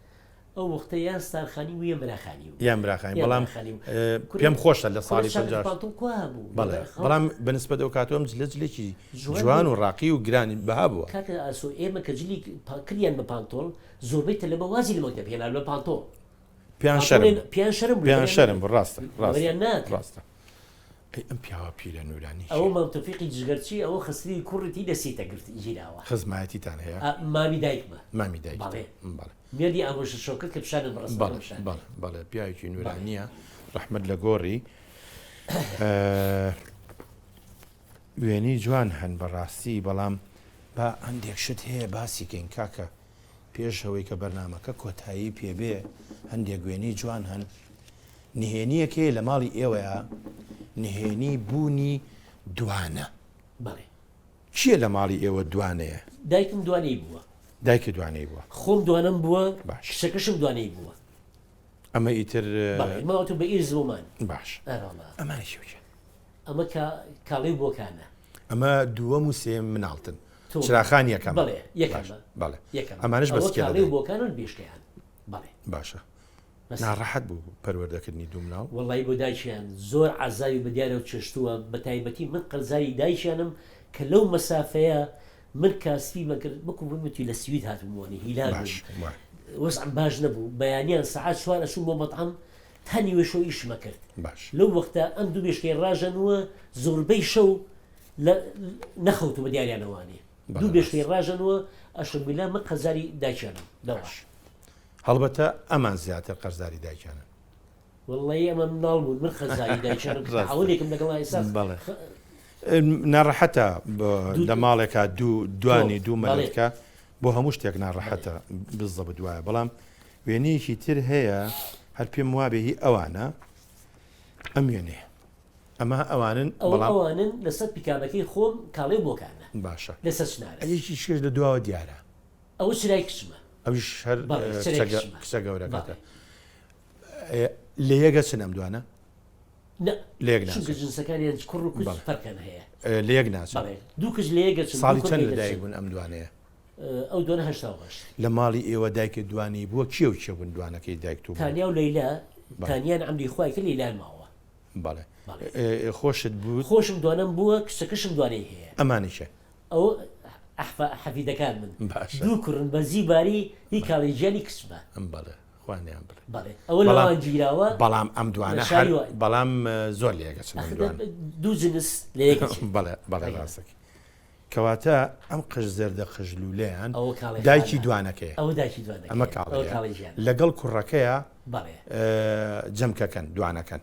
ئەو وەختە یان ستارخانی بوو یان براخانی بوو. یان براخانی یان بەڵام براخانی بوو. کورە پێم خۆشە لە کورە ساڵی چاکەت 58 پانتۆڵ کوا هەبوو؟ بەڵێ لەبەر خەڵک بەڵام بە نسبەت ئەو کاتەوە ئەم جلە جلێکی جوان جوان و بوو. ڕاقی و گرانی بەها بووە. کاکە ئاسۆ ئێمە کە جلی کردیان بە پانتۆڵ زۆربەی تەلەبە وازی لە مەکتەب هێنا لە پانتۆڵ. پێیان شەرم بوو. پێیان شەرم بوو. پێیان شەرم بوو ڕاستە ڕاستە لەبەریان ناکرد. ڕاستە. ئەی ئەم پیاوە پیرە نورانی ئەوە کێیە؟ مام تۆفیقی جگەرچی ئەوە خەسری کوڕیتی لە سیتە گرت گیراوە. خزمایەتیتان هەیە؟ ئا مامی دایکمە. مامی دایکتە. بەڵێ. بەڵێ. مێردی ئامۆژە شەوکەت کە پیشانت بە ڕەسمەکە بەڵێ پیشان بەڵێ دەی. بەڵێ پیاوێکی بەڵێ. نورانییە ڕەحمەت لە گۆڕی. وێنەی جوان هەن بەڕاستی بەڵام با هەندێک شت هەیە باسی کەین کاکە پێش ئەوەی کە بەرنامەکە کۆتایی پێ بێ هەندێک وێنەی جوان هەن نهێنیەک هەیە لە ماڵی ئێوەیە نهێنی بوونی دوانە بەڵێ. کێ لە ماڵی ئێوە دوانەیە؟ دایکم دوانەی بووە. دایکت دوانەی بووە. خۆم دوانەم بووە باش. کچەکەشم دوانەی بووە. ئەمە ئیتر. بەڵێ ماوەتە بە ئیرز بۆمان. باش. ئەرەڵا. ئەمانە کێ و کێن؟ ئەمە کا کاڵێ و بۆکانە. ئەمە دووەم و سێیەم مناڵتن. تۆ. چراخان یەکەمە. بەڵێ یەکەمە. بەڵێ. یەکەمە. ئەمانەش بە ئەوە سکێڵە کاڵێ و دای. بۆکانن بێشکەیان. بەڵێ. باشە. بەس. ناڕەحەت بوو پەروەردەکردنی دوو مناڵ؟ وەڵایی بۆ دایکیان زۆر عەزابی بە دیارەوە چێشتووە بە تایبەتی من قەرزاری دایکیانم کە لەو مەسافەیە من کاسپی مەکرد وەکو بموتی لە سوید هاتبووم وانێ هیلاک باش بووم وایە. وەزعم باش نەبوو بەیانیان سەعات چوار ئەچووم بۆ مەتعەم تا نیوەی شەو ئیشم ئەکرد باش. لەو وەختە ئەم دوو مێشکەی ڕاژەنووە زۆربەی شەو لە نەخەوتوو بە دیاریانەوە وانێ بەڵێ دوو مێشکەی ڕاستە. ڕاژەنووە ئەشەمبیلا من قەرزاری دایکیانم لەوە. باش. هەڵبەتە ئەمان زیاتر قەرزاری دایکیانن. وەڵڵەی ئەمە مناڵ بوون من قەرزاری دایکیانم کە ڕاستە. تەعاونێکم لەگەڵ ئێستا بەڵێ. ناڕەحەتە لە ماڵێکا دوو دوانی دوو مەلۆتکە بۆ هەموو شتێک ناڕەحەتە بزەبت وایە بەڵام وێنەیەکی تر هەیە هەر پێم وابێ هی ئەوانە ئەم وێنەیە ئەمە ئەوانن بەڵام ئەوانن لەسەر پیکابەکەی خۆم کاڵێ بۆکانە باشە لەسەر چنارە یەکی شێش لە دواوە دیارە ئەوە چرای کچمە ئەویش هەر کچە گەورەکەتە لە یەگە چن ئەم دوانە نا لەیەک ناچن. چونکە جنسەکانیان کوڕ و کچ بەڵێ. فەرقیان هەیە. لەیەک ناچن. بەڵێ دوو کچ لەیەک ئەچن دوو ساڵی کوڕ چەند لەیەک لەدایک ئەچن. بوون ئەم دوانەیە؟ ئەو دوانە 88. لە ماڵی ئێوە دایکت دوانەی بووە کێ و کێ بوون دوانەکەی دایکت و بوون؟ تانیا و لەیلا بەڵێ. تانیان عەمری خوای کرد لەیلان ماوە. بەڵێ. بەڵێ. خۆشت بووت؟ خۆشم دوانەم بووە کچەکەشم دوانەی هەیە. ئەمانە کێن؟ ئەوە ئەحفا حەفیدەکانمن. باشە. دوو کوڕن بەزی باری هی کاڵێ گیانی کچمە. بەڵێ. خوا نیان بڵێ. بەڵێ ئەوە لە بەڵام وان گیراوە بەڵام ئەم دوانە لە هەر شاری وان. بەڵام زۆر لە یەکەچن ئەم ئەخ دوانە. دوو جنس لە یەکەچن. بەڵێ بەڵێ ئەگەر. ڕاستەکەی. کەواتە ئەم قژ زەردە قژ لوولەیان ئەوە کاڵێ دایکی خانە. دوانەکەیە. ئەوە دایکی دوانەکەیە. ئەمە ئەوە کاڵێیە. کاڵێ گیانە. لەگەڵ کوڕەکەیە بەڵێ. جەمکەکەن دوانەکەن.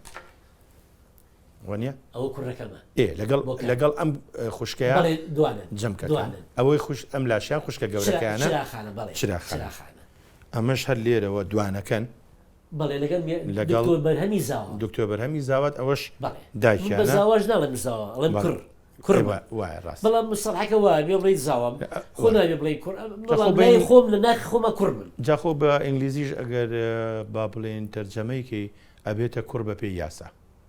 وەنیە؟ ئەوە کوڕەکەمە. ئێ لەگەڵ بۆ کە. لەگەڵ ئەم خوشکەیە بەڵێ دوانن. جەمکەکەن. دوانن. ئەوەی خوش ئەم لاشیان خوشکە چرا گەورەکەیانە چراخانە بەڵێ. چراخانە. چراخانە. ئەمەش هەر لێرەوە دوانەکەن. بەڵێ لەگەڵ لەگەڵ دکتۆر بەرهەمی زاوا. دکتۆر بەرهەمی زاوات ئەوەش بەڵێ من بە دایکیانە. زاواش ناڵێم زاوا ئەڵێم بەڵێ. کوڕ کوڕمە. وایە ڕاست. بەڵام مستەڵحەکە وایە بێ بڵێی زاوام خۆ نابێ بڵێی کوڕ جا خۆ بەڵام لای بە خۆم لە ناخی خۆما کوڕمن. جا خۆ بە ئینگلیزیش ئەگەر با بڵێین تەرجەمەی کەی ئەبێتە کوڕ بە پێی یاسا.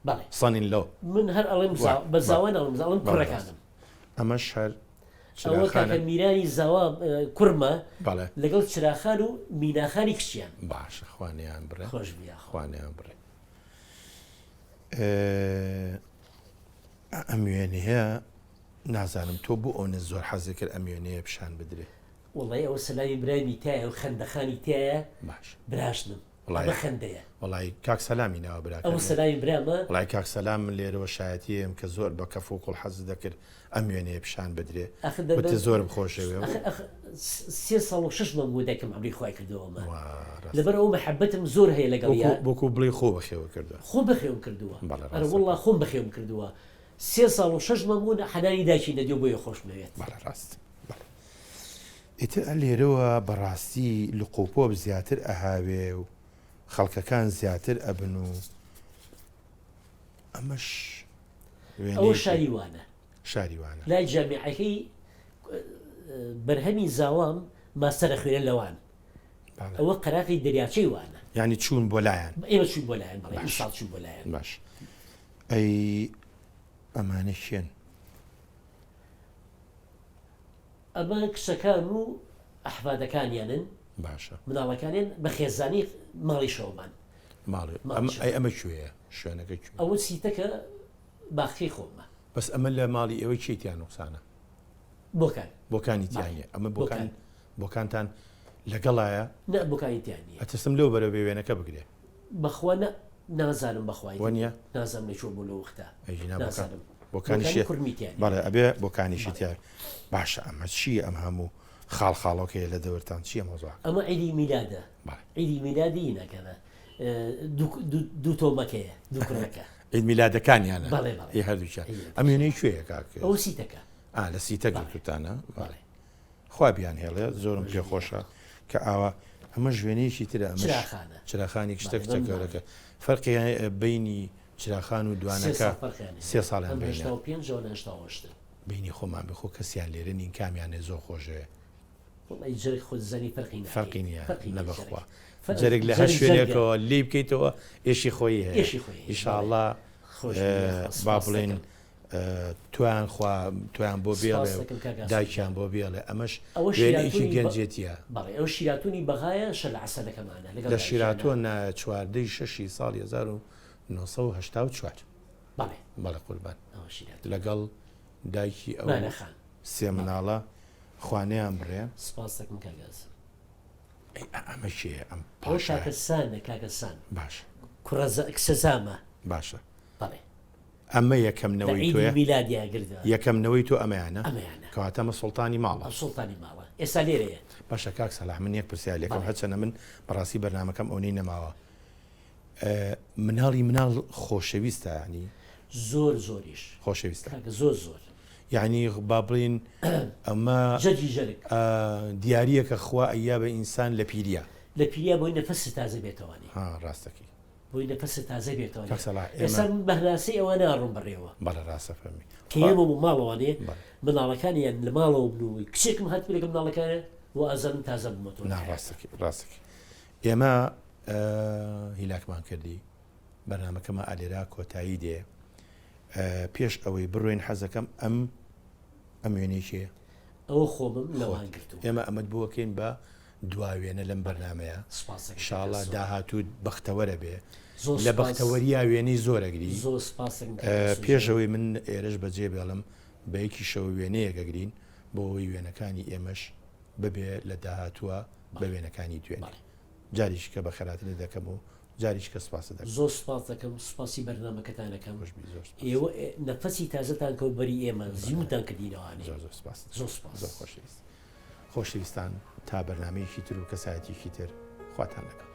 بەڵێ. Son in law. من هەر ئەڵێم وایە بە بەڵێ زاوا ناڵێم ئەڵێم بەڵێ ڕاست. کوڕەکانم. ئەمەش هەر ئەوە کاکە چراخانە. میرانی زاوا کوڕمە بەڵێ. لەگەڵ چراخان و میناخانی کچیان. باشە خوا نیان بڕێ. خۆش بی یاخوا. خوا نیان بڕێ. ئەم وێنەیە نازانم تۆ بۆ ئەونە زۆر حەزت کرد ئەم وێنەیە پیشان بدرێ؟ وەڵای ئەوە سەلامی برایمی تایە و خەندەخانی تایە باش. براشنم. وەڵای ئەمە خەندەیە. وەڵای کاک سەلامی ناوە براکەت ئەوە نیە؟ سەلامی برامە. وەڵای کاک سەلام من لێرەوە شایەتیەم کە زۆر بە کەف و کوڵ حەزت دەکرد ئەم وێنەیە پیشان بدرێ ئەخر دە وتت دە زۆرم خۆشەوێ و. ئەخر ئەخر سێ ساڵ و شەش مانگ بوو دایکم عەمری خوای کردووە ئەمە وا ڕاستە. لەبەر ئەوە مەحەبەتم زۆر هەیە وەکو لەگەڵیا. وەکو بڵێی خۆ بەخێوە کردووە. خۆم بەخێوم کردووە. بەڵێ ئەرە ڕاستە. وەڵا خۆم بەخێوم کردووە. سێ ساڵ و شەش مانگ بوو حەنانی دایکی نەدیوە بۆیە خۆشم ئەوێت. بەڵێ ڕاست. بەڵێ. ئیتر ئە لێرەوە بەڕاستی لقوپۆپ زیاتر ئەهاوێ و خەڵکەکان زیاتر ئەبن و ئەمەش ئەوە وێنەیەکی شاری وانە. شاری وانە. لای جامیعەکەی بەرهەمی زاوام ماستەر ئەخوێنێ لە وان. ئەوە قەراغی دەریاچەی وانە. یانی چوون بۆ لایان؟ ئێمە چووین بۆ لایان بەڵێ ئیمساڵ چووین بۆ لایان. باش ئەی ئەمانە کێن؟ ئەمە کچەکان و ئەحفادەکانیانن. باشە. مناڵەکانیان بە خێزانی ماڵی شەومان. ماڵی ئەم ئەی ئەمە کوێیە؟ شوێنەکە کوێ؟ ئەوە سیتەکە باخچەی خۆمە. بەس ئەمە لە ماڵی ئێوەی کێی تیا نوقسانە؟ بۆکان. بۆکانی تیا نییە. ئەمە بۆکان بۆکانتان لەگەڵایە؟ نە بۆکانی تیا نییە. ئەترسم لەو بەرە بێ وێنەکە بگرێ. بەخوا نە نازانم بەخوای. وەنیە؟ نازانم لە کوێ بوو لەو وەختە. ئەی نا بۆکان نازانم. بۆکانیشی بۆکانی کورمی تیا نییە. بەڵێ ئەبێ بۆکانیشی تیا باشە ئەمە چییە ئەم هەموو خاڵ خاڵۆکەیە لە دەورتان چییە مەوزوعەکە؟ ئەمە عیدی میلادە. بەڵێ. عیدی میلادی نەکەنە دوو تۆمەکەیە دوو کوڕەکە. عید میلادەکانیانە. بەڵێ بەڵێ. ئی هەردووکیان. ئەم وێنەی کوێیە کاک؟ ئەوە سیتەکە. ئا لە سیتە گرتووتانە؟ بەڵێ. خوا بیانهێڵێ زۆرم پێ خۆشە کە ئاوا ئەمەش وێنەیەکی ترە ئەمەش چراخانە. چراخانی کچە بەڵێ، کچە بەم گەورەکە فەرقی بەینی چراخان و سێ دوانەکە ساڵ فەرقیان هەیە سێ ساڵیان ئەم بەینە. 85 ئەوان 88. بەینی خۆمان بێ خۆ کەسیان لێرە نین کامیانێ زۆر خۆشەوێ. وەڵی جەرگ خۆت زانی فەرقی ناکەیت فەرقی نییە فەرقی نە نییە بەخوا جەرگ جەرگ لە هەر جەرگ جەرگە شوێنێکەوە لێی بکەیتەوە ئێشی خۆی هەیە ئێشی خۆی هەیە بەڵێ ئیشاڵڵا خۆش بی یاخوا با سپاست بڵێین دەکەم. تۆیان خوا تۆیان بۆ سپاس بێڵێ و دەکەم کاک ئاسۆ دایکیان گیان. بۆ بێڵێ ئەمەش ئەوە وێنەیەکی شیراتونی بە گەنجێتیە. بەڵێ ئەوە شیراتونی بەغایە شەل عەسەلەکەمانە لەگەڵ لە دایکیانە. شیراتۆن چواردەی شەشی ساڵی 1984. بەڵێ. بەڵێ قوربان. ئەوە شیراتونە. لەگەڵ دایکی ئەو مانە خان. سێ بەڵێ. مناڵە خوا نەیان بڕێ. سپاس دەکەم کاک ئاسۆ. ئەی ئەمە کێیە ئەم ئەوە پاشایە؟ کاکە سانە کاکە سان. باشە. کوڕە کچە زامە. باشە. بەڵێ. ئەمە یەکەم لە نەوەی عیدی تۆیە؟ میلادیا گردە. یەکەم نەوەی تۆ ئەمەیانە؟ ئەمەیانە. کەواتە ئەمە سوڵتانی ماڵە. ئەم سوڵتانی ماڵە. ئێستا لێرەیە. باشە کاک سەلاح من یەک پرسیار لێکەم بەڵێ. هەرچەنە من بەڕاستی بەرنامەکەم ئەونەی نەماوە مناڵی مناڵ خۆشەویستە یانی؟ زۆر زۆریش. خۆشەویستە. کاکە زۆر زۆر. یانی با بڵێین ئەمە جەرگی جەرگ. دیارییەکە خوا ئەیا بە ئینسان لە پیرییا. لە پیرییا بۆی نەفەست تازە بێتەوانی. ها ڕاستەکەی. بۆی نەفەست تازە بێتەوە کاک سەڵاح ئێمە. ئێستا من بە هەناسەی ئەوە ناڕۆم بەڕێوە. بەڵێ ڕاستە فەرمی. کە ئێمە بۆ ماڵەوانێ بەڵێ. مناڵەکانیان لە ماڵەوە بن و کچێکم هاتبێ لەگەڵ مناڵەکانە و ئازادم تازە بوومەتەوە نا لە حەیاتم. ڕاستەکەی ڕاستەکەی ئێمە هیلاکمان کردی بەرنامەکەمە ئالێرا کۆتایی دێ پێش ئەوەی بڕۆین حەزەکەم ئەم ئەم وێنەی کێیە؟ ئەوە خۆمم لەوان گرتووە. ئێمە ئەمەت بۆ ئەکەین بە دوا وێنە لەم بەرنامەیە. سپاس دەکەم کاک ئیشاڵا ئاسۆ. داهاتووت بەختەوەرە بێ. زۆر لە سپاس. بەختەوەریا وێنەی زۆر ئەگری. زۆر سپاس دەکەم کاک ئاسۆ پێش گیان. ئەوەی من ئێرەش بەجێ بێڵم بە یەکیشەوە وێنەیەک ئەگرین بۆ ئەوەی وێنەکانی ئێمەش ببێ لە داهاتووە بە بەڵێ. وێنەکانی دوێنێ. بەڵێ. جاریشکە بەخێراتنت دەکەم و جاریشکە سپاست دەکەم. زۆر سپاس دەکەم سپاسی بەرنامەکەتان ئەکەم خۆش بی زۆر سپاس. ئێوە نەفەسی تازەتان کەوت بەری ئێمە زیوتان کردینەوانێ زۆر زۆر سپاس زۆر سپاس. زۆر خۆشەویست خۆشەویستان تا بەرنامەیەکی تر و کەسایەتیەکی تر خواتان لەگەڵ.